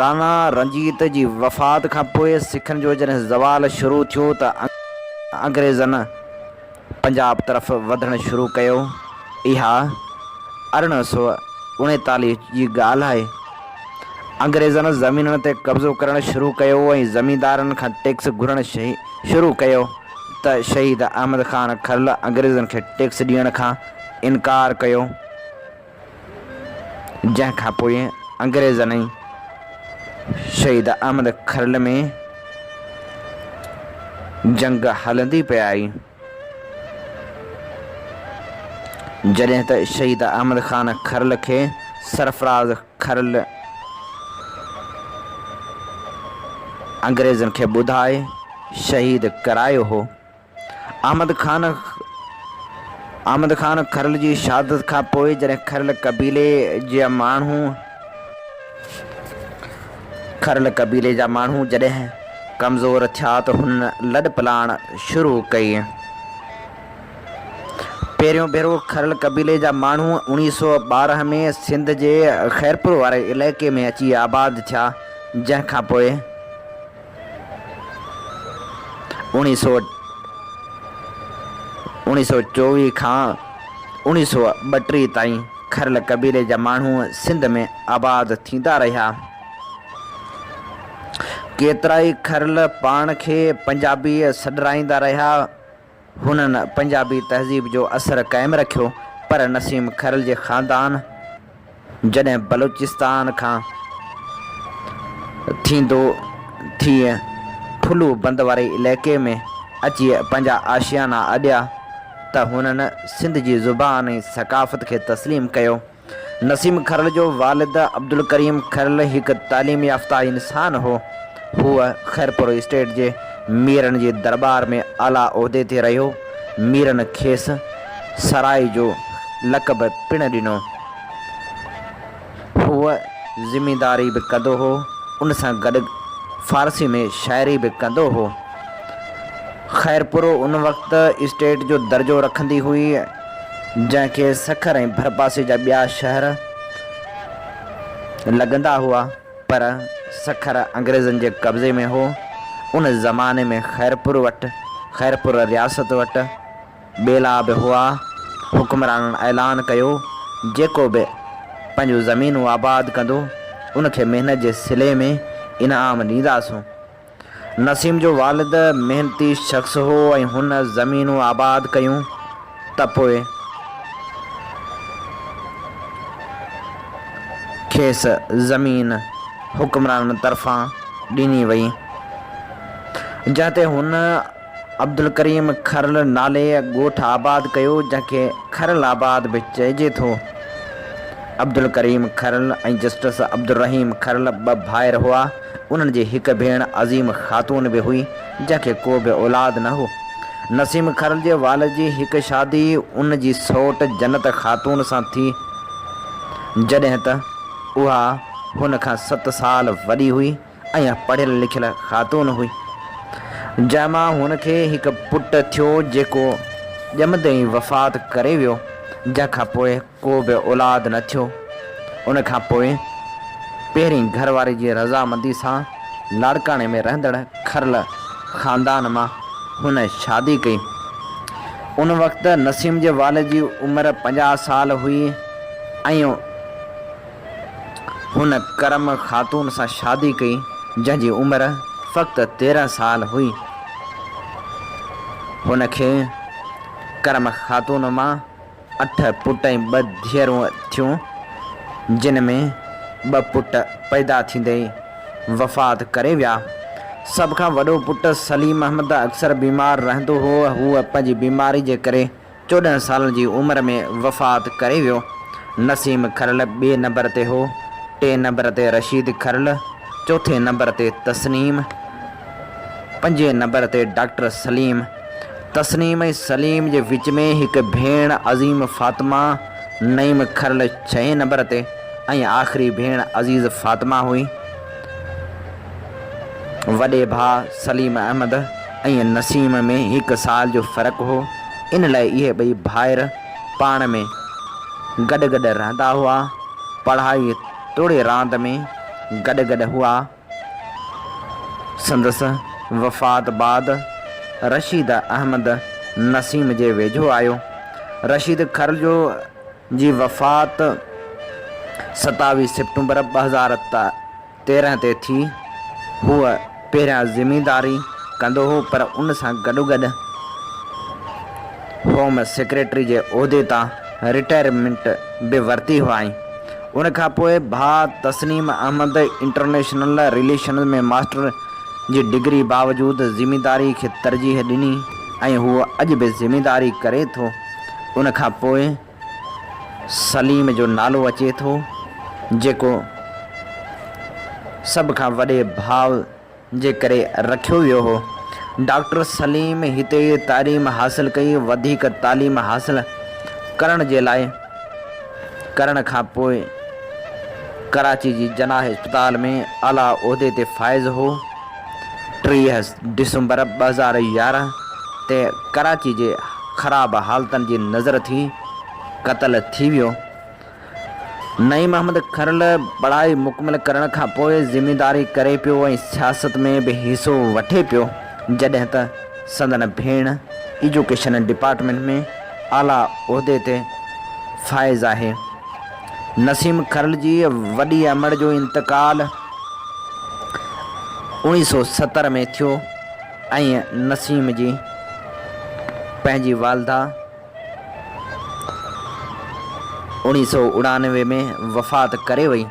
راڻا رنجيت جي وفات کان پوء سکن جو جڏهن زوال شروع ٿيو ته انگريزن پنجاب طرف وڌڻ شروع ڪيو. اها 1839 جي ڳالهه آهي. انگريزن زمينن تي قبضو ڪرڻ شروع ڪيو ۽ زميندارن کان ٽيڪس گهرڻ شروع ڪيو ته شهيد احمد خان کرل انگريزن کي ٽيڪس ڏيڻ کان انڪار ڪيو. جنهن کان پوء انگريزن ۽ شهيد احمد کرل ۾ جنگ هلندي پئي آئي. جڏهن ته شهيد احمد خان کرل کي سرفراز کرل انگريزن کي ٻڌائي شهيد ڪرايو هو. احمد خان احمد خان کرل جي شهادت کان پوء جڏهن کرل قبيلي جا ماڻهو کرل قبيلي جا ماڻهو جڏهن ڪمزور ٿيا ته هنن لڏپلاڻ شروع ڪئي. پهريون ڀيرو کرل قبيلي جا ماڻهو 1912 ۾ سنڌ جي خيرپور واري علائقي ۾ اچي آباد ٿيا، جنهن کان پوء 1924 کان 1932 تائين کرل قبيلي جا ماڻهو سنڌ ۾ آباد ٿيندا رهيا. ڪيترائي کرل پاڻ کي پنجابي سڏرائيندا رهيا. هنن پنجابي تهذيب جو اثر قائم رکيو، پر نسيم کرل جي خاندان جڏهن بلوچستان کان ٿيندو ٿي ٺلهو بند واري علائقي ۾ اچي پنهنجا آشيانا اڏيا ته هنن سنڌ جي زبان ۽ ثقافت کي تسليم ڪيو. نسيم کرل جو والد عبدالڪريم کرل هڪ تعليم يافته انسان هو. هو خيرپور اسٽيٽ جي ميرن جي درٻار ۾ اعليٰ عهدي تي رهيو. ميرن کيس سرائي جو لقب پڻ ڏنو. هو زمينداري به ڪندو هو، ان سان گڏ فارسي ۾ شاعري به ڪندو هو. خيرپور ان وقت اسٽيٽ جو درجو رکندي هئي، جنهن کي سکر ۽ ڀرپاسي جا ٻيا شهر لڳندا هئا، پر سکر انگريزن جي قبضي ۾ هو. ان زماني ۾ خيرپور وٽ خيرپور رياست وٽ ٻيلا به هئا. حڪمرانن اعلان ڪيو، جيڪو به پنهنجون زمينون آباد ڪندو، ان کي محنت جي صلي ۾ انعام ڏينداسون. نسيم جو والد محنتي شخص هو ۽ هن زمينون آباد ڪيون ته پوء کيس زمين حڪمرانن طرفان ڏني وئي، جنهن تي هن عبدالڪريم کرل نالي ڳوٺ آباد ڪيو، جنهن کي کرل آباد به چئجي ٿو. عبدالڪريم کرل ۽ جسٽس عبدالرحيم کرل ٻه ڀائر هئا. انهن جي هڪ ڀيڻ عظيم خاتون به هئي، جنهن کي ڪو به اولاد نه هو. نسيم کرل جي والد جي هڪ شادي ان جي سئوٽ جنت خاتون سان ٿي، جڏهن ته اها هن کان ست سال وڏي هئي. ۽ پڙهيل لکيل خاتون هئي، جنهن مان هن کي هڪ پٽ ٿيو جيڪو ڄمندي ئي وفات ڪري ويو، جنهن کان پوء ڪو به اولاد نه ٿيو. ان کان پوء پهرين گهر واري جي رضامندي سان لاڙڪاڻي ۾ رهندڙ کرل خاندان مان هن شادي ڪئي. ان وقت نسيم جي والد جي عمر 50 سال هئي ۽ هن ڪرم خاتون سان شادي ڪئي، جنهن جي عمر فقط 13 سال هئي. هن کي ڪرم خاتون مان اٺ پٽ ۽ ٻه ڌيئرون ٿيون، جن ۾ ٻه پٽ پيدا ٿيندي ئي وفات ڪري ويا. سڀ کان وڏو پٽ سليم احمد اڪثر بيمار رهندو هو. هو پنهنجي بيماري جي ڪري 14 سالن جي عمر ۾ وفات ڪري ويو. نسيم کرل ٻئي نمبر تي هو، ٽئين نمبر تي رشيد کرل، چوٿين نمبر تي تسنيم، پنجين نمبر تي ڊاڪٽر سليم. تسنيم ۽ سليم جي وچ ۾ هڪ ڀيڻ عظيم فاطمه نعيم کرل ڇهين نمبر تي ۽ آخري ڀيڻ عزيز فاطمه هئي. وڏي ڀاء سليم احمد ۽ نسيم ۾ هڪ سال جو فرق هو، ان لاء اهي ٻئي ڀائر پاڻ ۾ گڏ گڏ رهندا هئا. پڙهائي توڙي راند ۾ گڏ گڏ هئا. سندس وفات بعد رشيد احمد نسيم جي ويجهو آيو. رشيد کرل جي وفات 27 سيپٽمبر 2013 تي ٿي. هو پهريان زمينداري ڪندو هو پر ان سان گڏوگڏ هوم سيڪريٽري جي عهدي تان رٽائرمينٽ به ورتي هئائين. ان کان پوء ڀاء Tasneem Ahmed international relations ۾ master جي ڊگري باوجود زمينداري کي ترجيح ڏني ۽ هو اڄ به زمينداري ڪري ٿو. ان کان پوء سليم جو نالو اچي ٿو جيڪو سڀ کان وڏي ڀاء جي ڪري رکيو ويو هو. ڊاڪٽر سليم هتي ئي تعليم حاصل ڪئي. وڌيڪ تعليم حاصل ڪرڻ جي لاء ڪرڻ کان پوء ڪراچي جي جناح اسپتال ۾ اعليٰ عهدي تي فائز هو. 30 ڊسمبر 2011 تي ڪراچي جي خراب حالتن جي نظر ٿي قتل ٿي ويو. نعيم احمد کرل پڙهائي مڪمل ڪرڻ کان پوء زمينداري ڪري پيو ۽ سياست ۾ به حصو وٺي پيو، جڏهن ته سندن ڀيڻ ايجوڪيشن ڊپارٽمينٽ ۾ اعليٰ عهدي تي فائز آهي. نسيم کرل جي وڏي امڙ جو انتقال 1970 ۾ ٿيو ۽ نسيم جي پنهنجي والده 1999 ۾ وفات ڪري وئي.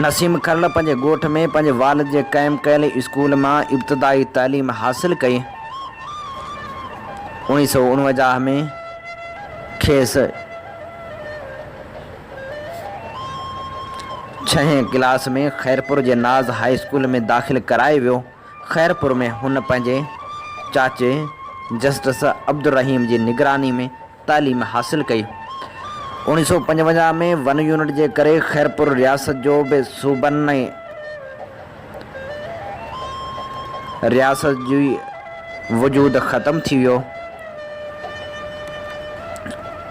نسيم کرل پنهنجي ڳوٺ ۾ پنهنجي والد جي قائم ڪيل اسڪول مان ابتدائي تعليم حاصل ڪئي. 1949 ۾ کيس ڇهين ڪلاس ۾ خيرپور جي ناز هاء اسڪول ۾ داخل ڪرايو ويو. خيرپور ۾ هن پنهنجي چاچي جسٽس عبدالرحيم جي نگراني ۾ تعليم حاصل ڪئي. 1955 ۾ ون يونٽ جي ڪري خيرپور رياست جو به صوبن ۽ رياست جي وجود ختم ٿي ويو.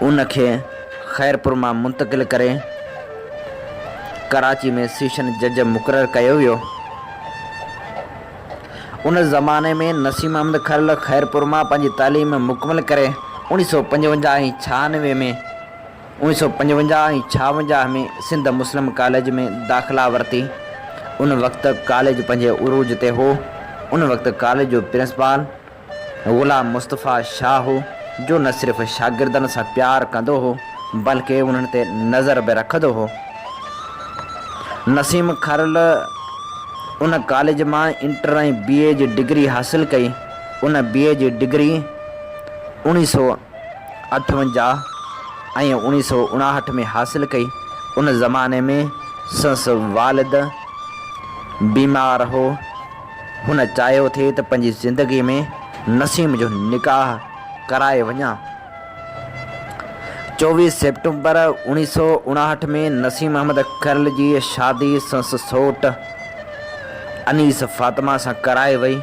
ان کي خيرپور مان منتقل ڪري ڪراچي ۾ سيشن جج مقرر ڪيو ويو. ان زماني ۾ نسيم احمد کرل خيرپور مان پنهنجي تعليم مڪمل ڪري 1955 ۽ 96 ۾ 1955 ۽ 56 ۾ سنڌ مسلم ڪاليج ۾ داخلا ورتي. ان وقت ڪاليج پنهنجي عروج تي هو. ان وقت ڪاليج جو پرنسپال غلام مصطفيٰ شاهه هو، جو نه صرف شاگردن سان پيار ڪندو هو، بلڪه انهن تي نظر به رکندو هو. نسيم کرل ان ڪاليج مان انٽر ۽ بي اي جي ڊگري حاصل ڪئي. ان بي اي جي ڊگري اوڻيهه سؤ اٺونجاهه ۽ اوڻيهه سؤ اڻاهٺ ۾ حاصل ڪئي. ان زماني ۾ سندس والد بيمار هو. هن چاهيو ٿي ته پنهنجي زندگيء ۾ نسيم جو نڪاح ڪرائي وڃان. 24 سيپٽمبر 1959 ۾ نسيم احمد کرل جي شادي سندس سئوٽ انيس فاطمه سان ڪرائي وئي.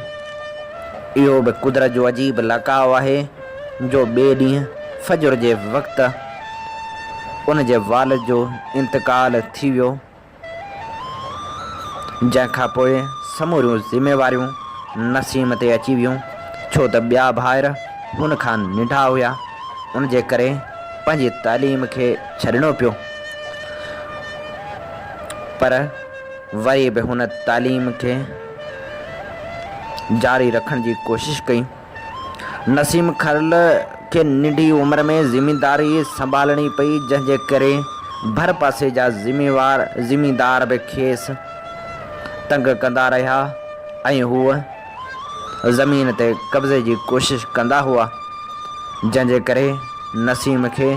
اهو به قدرت جو عجيب لقاء آهي جو ٻئي ڏينهن فجر جي وقت ان جي والد جو انتقال ٿي ويو. جنهن کان پوء سموريون ذميواريون نسيم تي اچي ويون، ڇو ته ٻيا ڀائر هن کان ننڍا هيا، ان جي ڪري پنهنجي تعليم کي ڇڏڻو پيو، پر وري به هن تعليم کي جاري رکڻ جي ڪوشش ڪئي. نسيم کرل کي ننڍي عمر ۾ زمينداري سنڀالڻي پئي، جنهن جي ڪري ڀرپاسي جا ذميوار زميندار به کيس تنگ ڪندا رهيا ۽ هو زمين تي قبضي جي ڪوشش ڪندا هئا، جنهن جي ڪري نسيم کي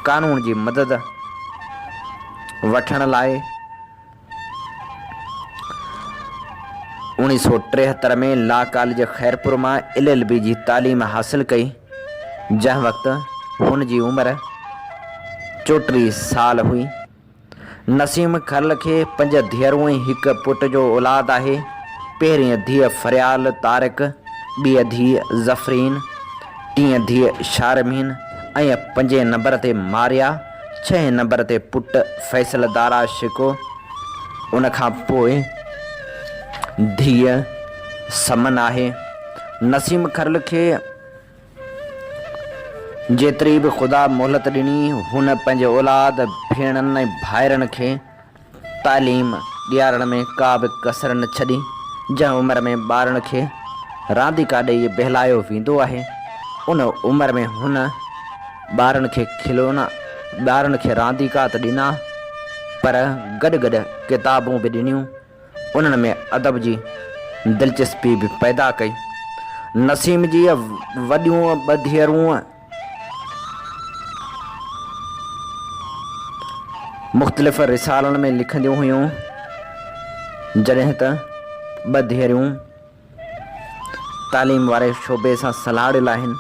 قانون جي مدد وٺڻ لاء. 1973 ۾ لا ڪاليج خيرپور مان ايل ايل بي جي تعليم حاصل ڪئي، جنهن وقت هن جي عمر 34 سال هئي. نسيم کرل کي پنج ڌيئرون ۽ هڪ پٽ جو اولاد آهي. پهرين ڌيء فريال طارق، ٻي ڌيء ظفرين، ٽين ڌيء شارمين ۽ پنجين نمبر تي ماريا، ڇهين نمبر تي پٽ فيصل دارا شڪوه، ان کان پوء ڌيء سمن آهي. نسيم کرل کي جيتري به خدا مهلت ڏني، هن پنهنجي اولاد، ڀيڻن ۽ ڀائرن کي تعليم ڏيارڻ ۾ ڪا به ڪسر نه ڇڏي. جنهن عمر ۾ ٻارن کي رانديڪا ڏيئي بهلايو ويندو آهي، ان عمر ۾ هن ٻارن کي کلونا، ٻارن کي رانديڪا ته ڏنا، پر گڏ گڏ ڪتابون به ڏنيون. انهن ۾ ادب جي دلچسپي به پيدا ڪئي. نسيم جي وڏيون ٻه ڌيئرون مختلف رسالن ۾ لکنديون هيون، جڏهن ته ٻه ڌيئريون تعليم واري شعبي سان سلهاڙيل آهن.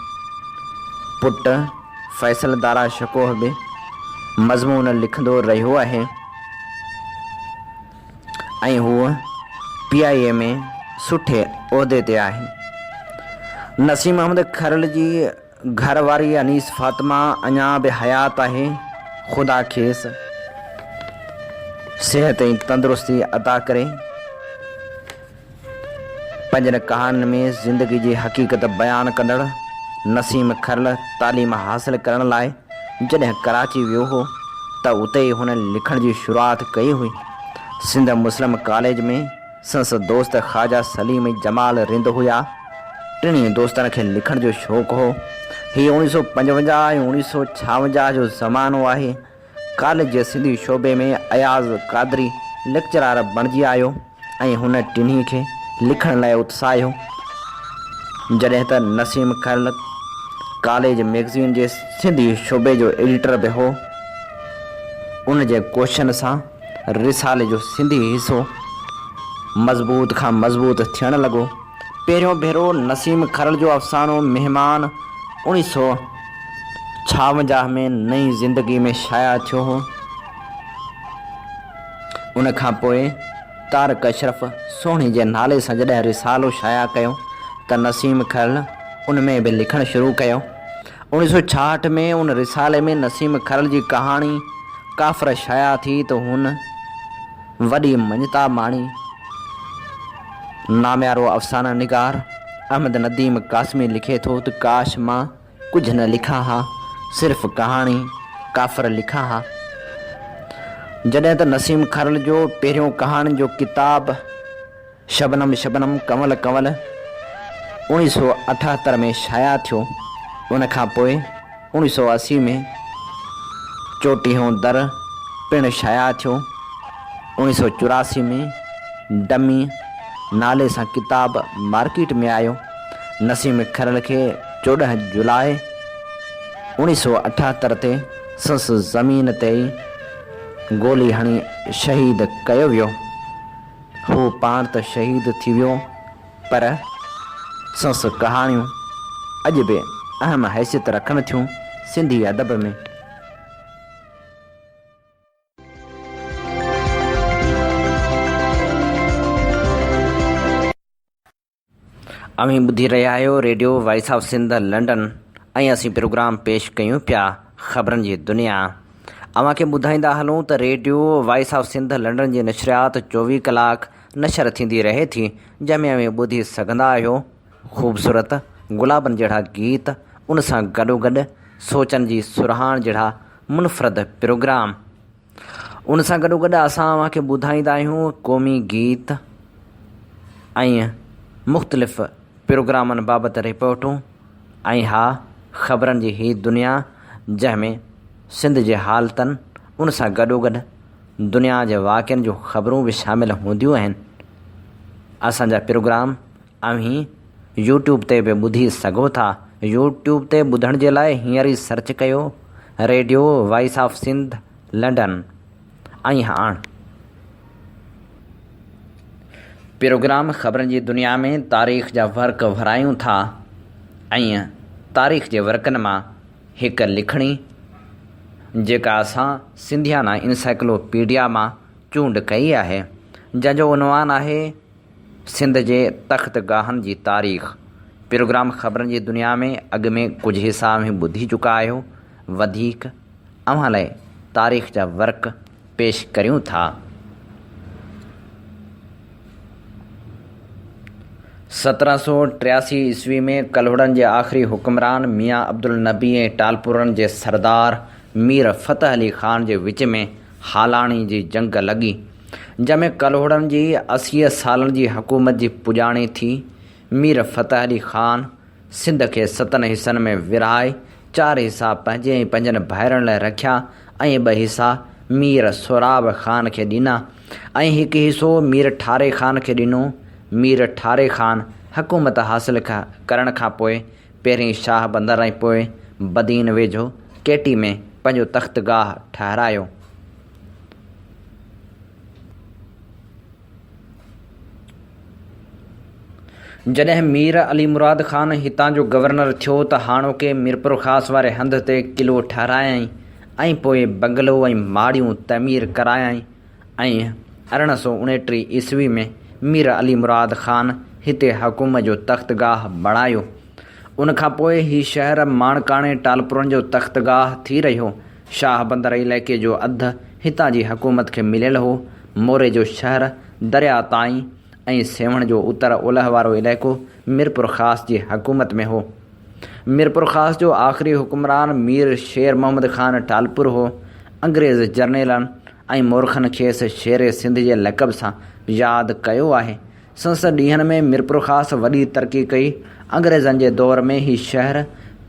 پٽ فيصل دارا شڪوه به مضمون لکندو رهيو آهي ۽ هو پي آء اي ۾ سٺي عهدي تي آهي. نسيم احمد کرل جي گهر واري انيس فاطمه اڃا به حيات آهي، خدا کيس صحت ۽ تندرستي عطا ڪري. پنهنجن ڪهاڻين ۾ زندگي جي حقيقت بيان ڪندڙ نسيم کرل تعليم حاصل ڪرڻ لاء جڏهن ڪراچي ويو هو ته اتي ئي هن لکڻ جي شروعات ڪئي هئي. سنڌ مسلم ڪاليج ۾ سندس دوست خواجه سليم ۽ جمال رند هيا. ٽنهي دوستن کي لکڻ جو شوق هو. هي اوڻيهه سو پنجونجاهه ۽ اوڻيهه سو ڇاونجاهه جو زمانو آهي. ڪاليج جي سنڌي شعبي ۾ اياز قادري ليڪچرار بڻجي آيو ۽ هن ٽنهي کي لکڻ لاء اتساهيو. جڏهن ته نسيم کرل ڪاليج مئگزين جي سنڌي شعبي جو ايڊيٽر به هو. ان جي ڪوششن سان رسالي جو سنڌي حصو مضبوط کان مضبوط ٿيڻ لڳو. پهريون ڀيرو نسيم کرل جو افسانو مهمان اوڻيهه سو ڇاونجاهه ۾ نئين زندگي ۾ شايع ٿيو هو. ان کان پوء طارق اشرف سهڻي جي نالي سان جڏهن رسالو شايع ڪيو ته نسيم کرل ان ۾ به لکڻ شروع ڪيو. اوڻيهه سو ڇاهٺ ۾ ان رسالي ۾ نسيم کرل جي ڪهاڻي ڪافر شايع ٿي ته هن وڏي مڃتا ماڻي. ناميارو افسانه نگار احمد نديم قاسمي لکي ٿو ته ڪاش مان ڪجهه نه لکان ها، صرف ڪهاڻي ڪافر لکان ها. جڏهن ته نسيم کرل جو پهريون ڪهاڻين جو ڪتاب شبنم شبنم ڪنول ڪنول اوڻيهه سو اٺهتر ۾ شايع ٿيو. ان کان پوء اوڻيهه سو 80 ۾ چوٽيهون در پڻ شايع ٿيو. اوڻيهه سو 84 ۾ ڊمي نالي سان ڪتاب مارڪيٽ ۾ آيو. نسيم کرل کي 14 جولاء اوڻيهه سو 78 تي سنس زمين تي ئي گولي هڻي شهيد ڪيو ويو. هو پاڻ ته شهيد ٿي ويو پر سندس ڪهاڻيون اڄ به اهم حيثيت رکن ٿيون سنڌي ادب ۾. اوهين ٻڌي رهيا آهيو radio voice of Sindh London ۽ اسين پروگرام پيش ڪيون پيا خبرن جي دنيا. اوهان کي ٻڌائيندا هلون ته radio voice of Sindh London جي نشريات 24 ڪلاڪ نشر ٿيندي رهي ٿي جنهن ۾ اوهين ٻڌي سگهندا آهيو خوبصورت گلابن جهڙا گيت ان سان گڏوگڏ سوچن جي سرهاڻ جهڙا منفرد پروگرام. ان سان گڏوگڏ اسان اوهان کي ٻڌائيندا آهيون قومي گيت ۽ مختلف پروگرامن بابت رپورٽون ۽ ها خبرن جي هي دنيا جنهن ۾ سنڌ جي حالتن ان سان گڏوگڏ دنيا جي واقعن جون خبرون به شامل هونديون آهن. اسان جا پروگرام اوهين يوٽيوب تي به ٻڌي سگهو ٿا. يوٽيوب تي ٻڌڻ جي لاء هينئر ئي سرچ ڪيو radio voice of Sindh London ۽ هاڻ. پروگرام خبرن جي دنيا ۾ تاريخ جا ورق ورايون ٿا ۽ تاريخ جي ورقن مان هڪ لکڻي جيڪا اسان سنڌيانا انسائيڪلو پيڊيا مان چونڊ ڪئي آهي جنهن جو عنوان آهي سنڌ جي تخت گاهن جي تاريخ. پروگرام خبرن جي دنيا ۾ اڳ ۾ ڪجهه حصا اوهين ٻڌي چڪا آهيو وڌيڪ اوهان لاء تاريخ جا ورق پيش ڪريون ٿا. 1783 عيسوي ۾ ڪلهوڙن جي آخري حڪمران ميان عبدالنبي ۽ ٽالپرن جي سردار مير فتح علي خان جي وچ ۾ هالاڻي جي جنگ لڳي، جنهن ۾ ڪلهوڙن جي اسيء سالن جي حڪومت جي پڄاڻي ٿي. مير فتح علي خان سنڌ کي ستن حصن ۾ ورهائي چار حصا پنهنجي ۽ پنهنجن ڀائرن لاء رکيا ۽ ٻه حصا مير سهراب خان کي ڏنا ۽ هڪ حصو مير ٺاري خان کي ڏنو. مير ٺاري خان حڪومت حاصل ڪرڻ کان پوء پهرين شاهه بندر ۽ پوء بدين ويجهو ڪيٽي ۾ پنهنجو تختگاهه ٺهرايو. جڏهن مير علي مراد خان هتان جو گورنر ٿيو ته هاڻوڪي ميرپورخاص واري هنڌ تي قلعو ٺهرايائين ۽ پوء بنگلو ۽ ماڙيون تعمير ڪرايائين ۽ 1829 عيسوي ۾ مير علي مراد خان هتي حڪومت جو تختگاهه بڻايو. ان کان پوء هي شهر ماڻڪاڻي ٽالپرن جو تختگاهه ٿي رهيو. شاهه بندر علائقي جو اڌ هتان جي حڪومت کي مليل هو. موري جو شهر درياء تائين ۽ سيوهڻ جو اتر اولهه وارو علائقو ميرپورخاص جي حڪومت ۾ هو. ميرپورخاص جو آخري حڪمران مير شير محمد خان ٽالپر هو. انگريز جرنيلن ۽ مورخن کيس شير سنڌ جي لقب سان ياد ڪيو آهي. سندس ڏينهن ۾ ميرپورخاص وڏي ترقي ڪئي. انگريزن جي دور ۾ هي شهر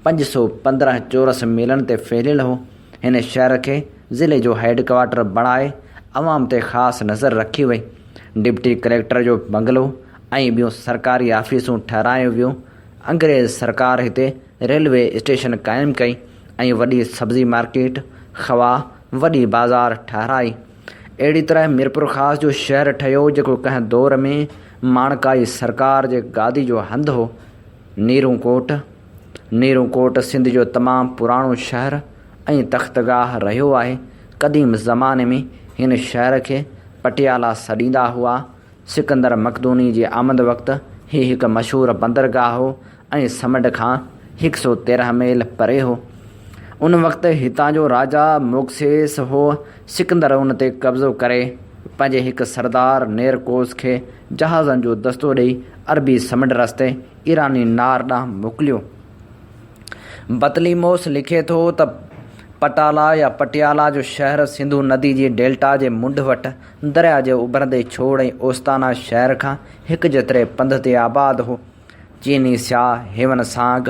515 چورس ميلن تي ڦهليل هو. هن شهر کي ضلعي جو هيڊ ڪوارٽر بڻائي عوام تي خاص نظر رکي وئي. ڊپٽي ڪليڪٽر جو بنگلو ۽ ٻيون سرڪاري آفيسون ٺهرايون ويون. انگريز سرڪار هتي ريلوي اسٽيشن قائم ڪئي ۽ وڏي سبزي مارڪيٽ خواهه وڏي بازار ٺهرائي. اهڙي طرح ميرپورخاص جو شهر ٺهيو جيڪو ڪنهن دور ۾ ماڻڪائي سرڪار جي گادي جو هنڌ هو. نيرون ڪوٽ، نيرون ڪوٽ سنڌ جو تمام پراڻو شهر ۽ تختگاهه رهيو آهي. قديم زماني ۾ هن شهر کي پٽيالا سڏيندا هئا. سڪندر مقدوني جي آمد وقت هي هڪ مشهور بندرگاهه هو ۽ سمنڊ کان 113 ميل پري هو. ان وقت هتان جو راجا موڪسيس هو. سڪندر ان تي قبضو ڪري پنهنجي هڪ سردار نيرڪوس کي جهازن جو دستو ڏئي عربي سمنڊ رستي ايراني نار ڏانهن موڪليو. بطليموس لکي ٿو ته پٽالا يا پٽيالا جو شهر سنڌو ندي جي ڊيلٽا جي منڍ وٽ درياء جي اڀرندي ڇوڙ ۽ اوستانا شهر کان هڪجيتري پنڌ تي آباد هو. چيني سياح هيون سانگ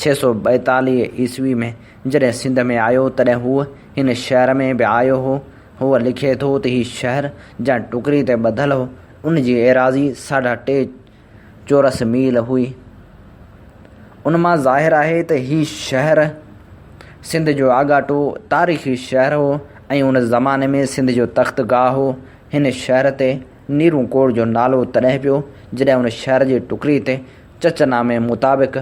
642 عيسوي ۾ جڏهن سنڌ ۾ آيو تڏهن هو هن شهر ۾ به آيو هو. هو لکي ٿو ته هي شهر جنهن ٽڪري تي ٻڌل هو ان جي ايراضي ساڍا ٽي چورس ميل هئي. ان مان ظاهر آهي ته هي شهر سنڌ جو آڳاٽو تاريخي شهر هو ۽ ان زماني ۾ سنڌ جو تخت گاهه هو. هن شهر تي نيرون ڪوٽ جو نالو تڏهن پيو جڏهن ان شهر جي ٽڪري تي چچ نامي مطابق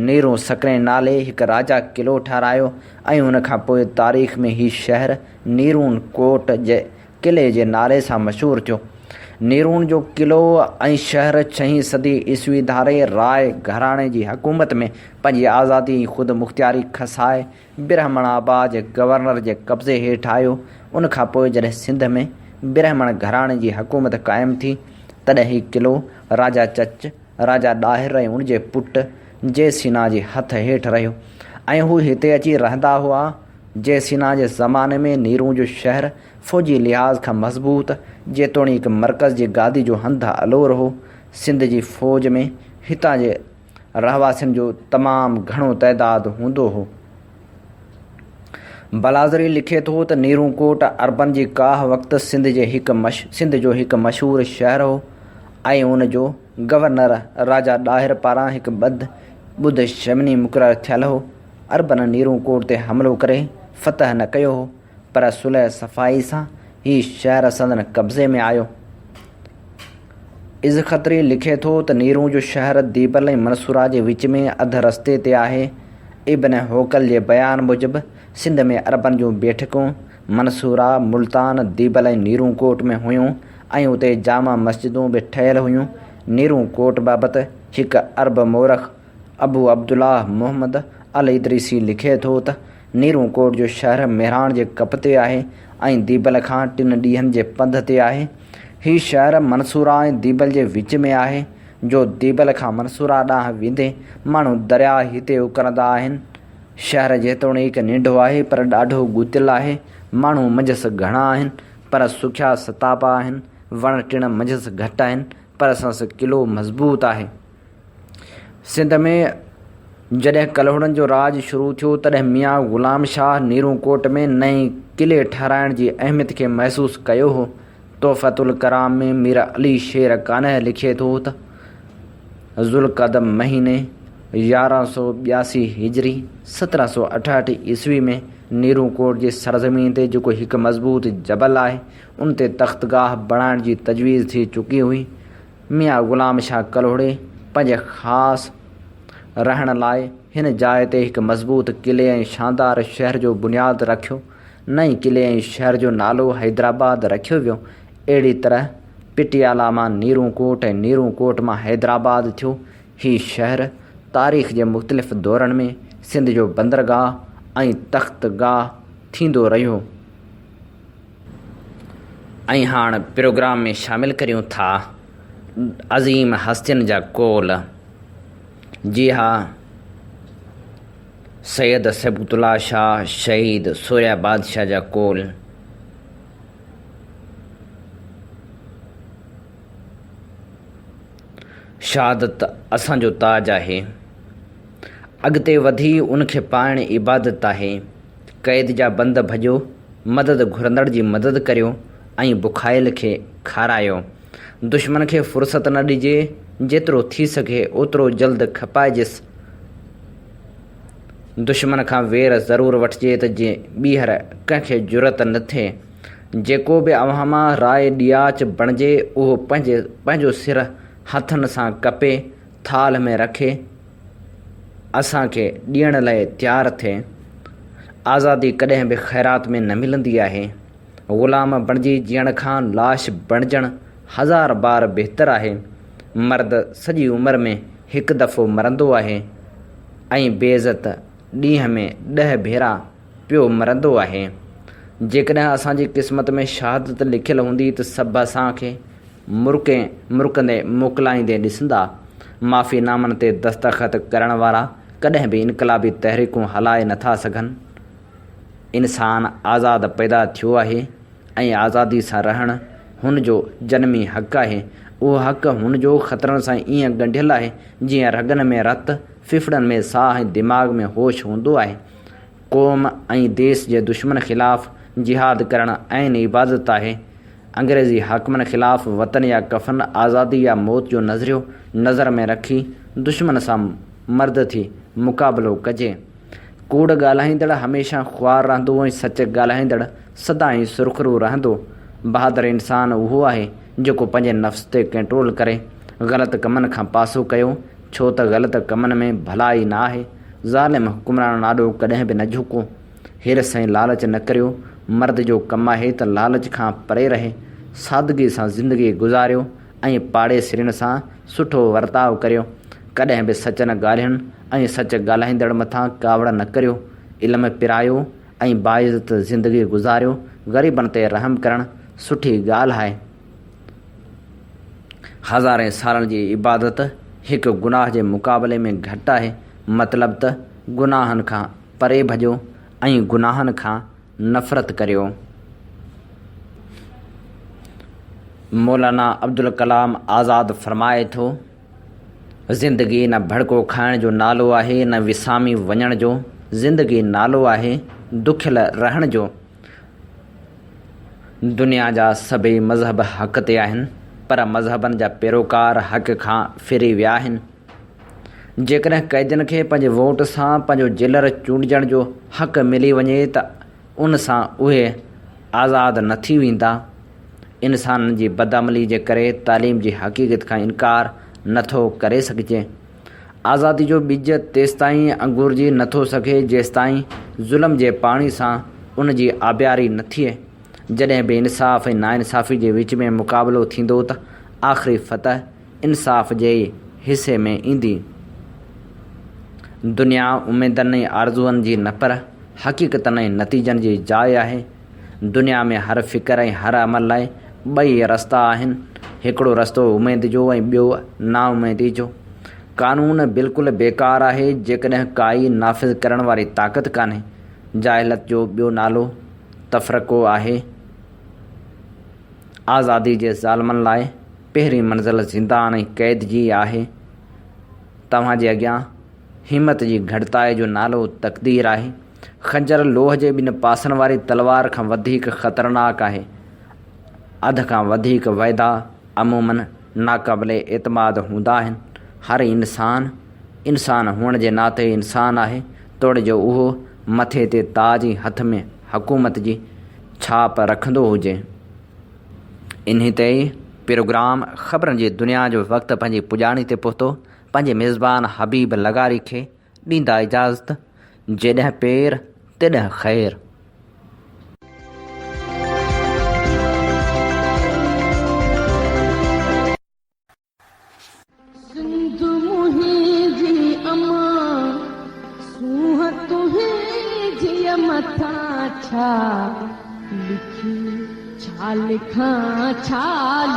نيرون سڪرين نالي هڪ راجا قلعو ٺهرايو ۽ ان کان پوء تاريخ ۾ هي شهر نيرون ڪوٽ جي قلعي جي نالي سان مشهور ٿيو. نيرون جو قلعو ۽ شهر ڇهين صدي عيسوي ڌاري راء گهراڻي جي حڪومت ۾ پنهنجي آزادي ۽ خودمختياري کسائي برهمڻ آباد جي گورنر جي قبضي هيٺ آيو. ان کان پوء جڏهن سنڌ ۾ برهمڻ گهراڻي جي حڪومت قائم ٿي، تڏهن هي قلعو راجا چچ، راجا ڏاهر ۽ ان جي پٽ جي سينا جي هٿ هيٺ رهيو ۽ هو هتي اچي رهندا هئا. جي سينا جي زماني ۾ نيرون جو شهر فوجي لحاظ کان مضبوط، جيتوڻيڪ مرڪز جي گادي جو هنڌ الور هو، سنڌ جي فوج ۾ هتان جي رهواسين جو تمام گهڻو تعداد هوندو هو. بلاذري لکي ٿو ته نيرون ڪوٽ عربن جي ڪاهه وقت سنڌ جي هڪ سنڌ جو هڪ مشهور شهر هو ۽ ان جو گورنر راجا ڏاهر پاران هڪ ٻڌ ٻڌ شمني مقرر ٿيل هو. عربن نيرون ڪوٽ تي حملو ڪري فتح نه ڪيو هو پر صلح صفائي سان هي شهر سندن قبضي ۾ آيو. اذخطري لکي ٿو ته نيرون جو شهر ديبل ۽ منصوره جي وچ ۾ اڌ رستي تي آهي. ابن حوقل جي بيان موجب سنڌ ۾ عربن جون بيٺڪون منصوره، ملتان، ديبل ۽ نيرون ڪوٽ ۾ هيون ۽ اتي جامع مسجدون به ٺهيل هيون. نيرون ڪوٽ بابت هڪ عرب مورخ ابو عبدالله محمد الادريسي لکي ٿو ته نيرون ڪوٽ جو شهر مهراڻ جي ڪپ تي آهي ۽ ديبل کان ٽن ڏينهن جي پنڌ تي آهي. هي شهر منصوره ۽ ديبل جي وچ ۾ آهي، جو ديبل کان منصوره ڏانهن ويندي ماڻهو درياء هتي اڪرندا آهن. شهر جيتوڻيڪ ننڍو آهي پر ڏاڍو ڳتيل آهي. ماڻهو منجهس گهڻا آهن پر سکيا ستابا آهن. وڻ ٽڻ منجهس گهٽ آهن پر سندس قلعو مضبوط آهي. سنڌ ۾ جڏهن ڪلهوڙن جو راڄ شروع ٿيو، تڏهن ميان غلام شاهه نيرون ڪوٽ ۾ نئين قلعي ٺهرائڻ جي اهميت کي محسوس ڪيو هو. تحفة الڪرام ۾ مير علي شير قانع لکي ٿو ته، ذوالقعد مهيني 1182 هجري، 1768 عيسوي ۾ نيرون ڪوٽ جي سرزمين تي جيڪو هڪ مضبوط جبل آهي، ان تي تختگاهه بڻائڻ جي تجويز ٿي چڪي هئي. ميان غلام شاهه ڪلهوڙي پنهنجي خاص رهڻ لاء هن جاء تي هڪ مضبوط قلعي ۽ شاندار شهر جو بنياد رکيو. نئين قلعي ۽ شهر جو نالو حيدرآباد رکيو ويو. اهڙي طرح پٽيالا مان نيرون ڪوٽ ۽ نيرون ڪوٽ مان حيدرآباد ٿيو. هي شهر تاريخ جي مختلف دورن ۾ سنڌ جو بندرگاهه ۽ تخت گاهه ٿيندو رهيو. ۽ هاڻ پروگرام ۾ شامل ڪريون ٿا عظيم هستين جا قول. جي ها سيد صبغت الله شاهه شهيد سورهيه بادشاهه جا قول. شهادت اسان جو تاج آهي. اڳتي وڌي ان کي پائڻ عبادت آهي. قيد جا بند ڀڄو، مدد گهرندڙ جي مدد ڪريو ۽ بکايل کي کارايو. دشمن کي فرصت نه ڏجي، جيترو ٿي سگهي اوترو جلد کپائجيس. دشمن کان وير ضرور وٺجي ته جيئن ٻيهر ڪنهن کي جرئت نه ٿئي. جيڪو به اوهان مان راء ڏياچ بڻجي اهو پنهنجي پنهنجو سر هٿن سان ڪپي ٿالهه ۾ رکي اسان کي ڏيڻ لاء تيار ٿئي. آزادي ڪڏهن به خيرات ۾ نه ملندي آهي. غلام بڻجي جيئڻ کان لاش بڻجڻ هزار بار بهتر آهي. مرد سڄي عمر ۾ هڪ دفعو مرندو آهي ۽ بي عزت ڏينهن ۾ ڏهه ڀيرا پيو مرندو آهي. جيڪڏهن اسان جي قسمت ۾ شهادت لکيل هوندي ته سڀ اسان کي مرڪي مرڪندي موڪلائيندي ڏسندا. معافي نامن تي دستخط ڪرڻ وارا ڪڏهن به انقلابي تحريڪون هلائي نٿا سگهن. انسان آزاد پيدا ٿيو آهي ۽ آزادي سان رهڻ هن جو جنمي حق آهي. اهو حق هن جو خطرن سان ائين ڳنڍيل آهي جيئن رڳن ۾ رت، ڦڦڙن ۾ ساهه ۽ دماغ ۾ هوش هوندو آهي. قوم ۽ ديس جي دشمن خلاف جهاد ڪرڻ عين عبادت آهي. انگريزي حاڪمن خلاف وطن يا ڪفن، آزادي يا موت جو نظريو نظر ۾ رکي دشمن سان مرد ٿي مقابلو ڪجي. ڪوڙ ڳالهائيندڙ هميشه خوار رهندو ۽ سچ ڳالهائيندڙ سدائين سرخرو رهندو. بهادر انسان اهو آهي جيڪو پنهنجي نفس تي ڪنٽرول ڪري. غلط ڪمن کان پاسو ڪيو، ڇو ته غلط ڪمن ۾ ڀلائي نه آهي. ظالم حڪمرانن آڏو ڪڏهن به نه جهڪو. حرص ۽ لالچ نه ڪريو. مرد جو ڪم آهي ته لالچ کان پري رهي. سادگي سان زندگي گذاريو ۽ پاڙيسرين سان سٺو ورتاء ڪريو. ڪڏهن به سچ نه ڳالهين ۽ سچ ڳالهائيندڙ مٿان ڪاوڙ نه ڪريو. علم پرايو ۽ باعزت زندگي گذاريو. غريبن تي رحم ڪرڻ سٺي ڳالهه آهي. هزارين سالن جي عبادت هڪ گناهه جي مقابلي ۾ گهٽ آهي. مطلب ته گناهن کان پري ڀڄو ۽ گناهن کان نفرت ڪريو. مولانا عبدالڪلام آزاد فرمائي ٿو، زندگي نه ڀڙڪو کائڻ جو نالو آهي نه وسامي وڃڻ جو، زندگي نالو آهي دکيل رهڻ جو. دنيا جا سڀئي مذهب حق تي آهن، پر مذهبن جا پيروڪار حق کان ڦري ويا آهن. جيڪڏهن قيدين کي پنهنجي ووٽ سان پنهنجو جيلر چونڊجڻ جو حق ملي وڃي ته ان سان اهي آزاد نه ٿي ويندا. انسانن جي بدعملي جي ڪري تعليم جي حقيقت کان انڪار نه ٿو ڪري سگهجي. آزادي جو ٻج تيستائين انگورجي نه ٿو سگهي جيستائين ظلم جي پاڻي سان ان جي آبياري نه ٿئي. جڏهن به انصاف ۽ ناانصافي جي وچ ۾ مقابلو ٿيندو ته آخري فتح انصاف جي ئي حصي ۾ ايندي. دنيا اميدن ۽ آرزوئن جي نه پر حقيقتن ۽ نتيجن جي جاء آهي. دنيا ۾ هر فڪر ۽ هر عمل لاء ٻئي رستا آهن، هڪڙو رستو اميد جو ۽ ٻيو نااميدي جو. قانون بلڪل بيڪار آهي، جيڪڏهن ڪائي نافذ ڪرڻ واري طاقت ڪانهي. جاهلت جو ٻيو نالو تفرقو آهي. آزادي جي ظالمن لاء پهرين منزل زندان ۽ قيد جي آهي. توهان جي اڳيان همت جي گهٽتائي جو نالو تقدير آهي. خنجر لوهه جي ٻن پاسن واري تلوار کان وڌيڪ خطرناڪ آهي. اڌ کان وڌيڪ وعدا عموماً ناقابل اعتماد هوندا آهن. هر انسان، انسان هئڻ جي ناتي انسان آهي، توڙي جو اهو مٿي تي تاج ۽ هٿ ۾ حڪومت جي ڇاپ رکندو هجي. انهي تي ئي پروگرام خبرن جي دنيا جو وقت پنهنجي پڄاڻي تي پهتو. پنهنجي ميزبان حبيب لغاري کي ڏيندا اجازت، جيڏهن پير تيڏهن خير. سنڌ منهنجي امان، سونهن تنهنجيء مٿان ڇا لکي ڇا لکان ڇا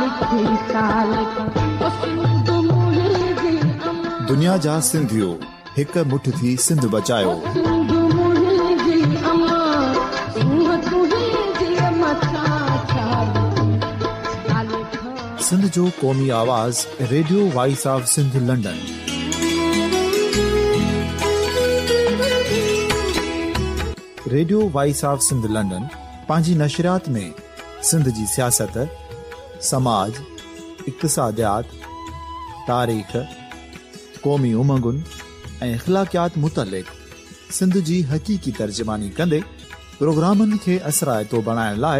لکي ڇا لکان او سنڌ منهنجي امان. دنيا جا سنڌيو هڪ مٺ ٿي سنڌ بچايو. او سنڌ منهنجي امان سونهن تنهنجي مٿان ڇا لکي ڇا لکان. سنڌ جو قومي آواز radio voice of Sindh London. Radio voice of Sindh London پنهنجي نشريات ۾ سنڌ جي سياست، سماج، اقتصاديات، تاريخ، قومي امنگن ۽ اخلاقيات متعلق سنڌ جي حقيقي ترجماني ڪندي پروگرامن کي اثرائتو بڻائڻ لاء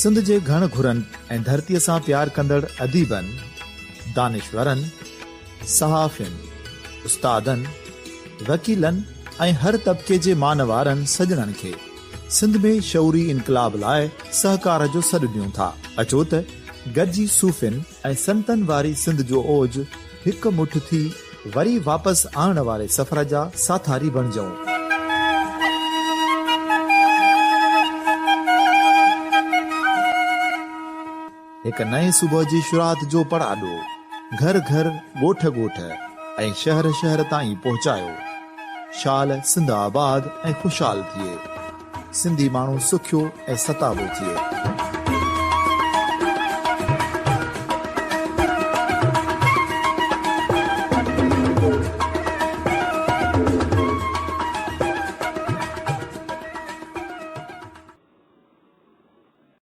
سنڌ جي گهڻ گهرن ۽ ڌرتيء سان پيار ڪندڙ اديبن، دانشورن، صحافين، استادن، وڪيلن ۽ هر طبقي جي مان وارن سڄڻن کي سنڌ ۾ شعوري انقلاب لاء سهڪار جو سڏ ڏيون ٿا. اچو ته گڏجي صوفين ۽ سنتن واري سنڌ جو اوج هڪ مٺ ٿي وري واپس آڻڻ واري سفر جا ساٿاري بڻجون. هڪ نئين صبح جي شروعات جو پڙاڏو گهر گهر، ڳوٺ ڳوٺ ۽ شهر شهر تائين پهچايو. شال سنڌ آباد ۽ خوشحال ٿئي. سنڌي ماڻهو سکيو ۽ ستابو ٿئي.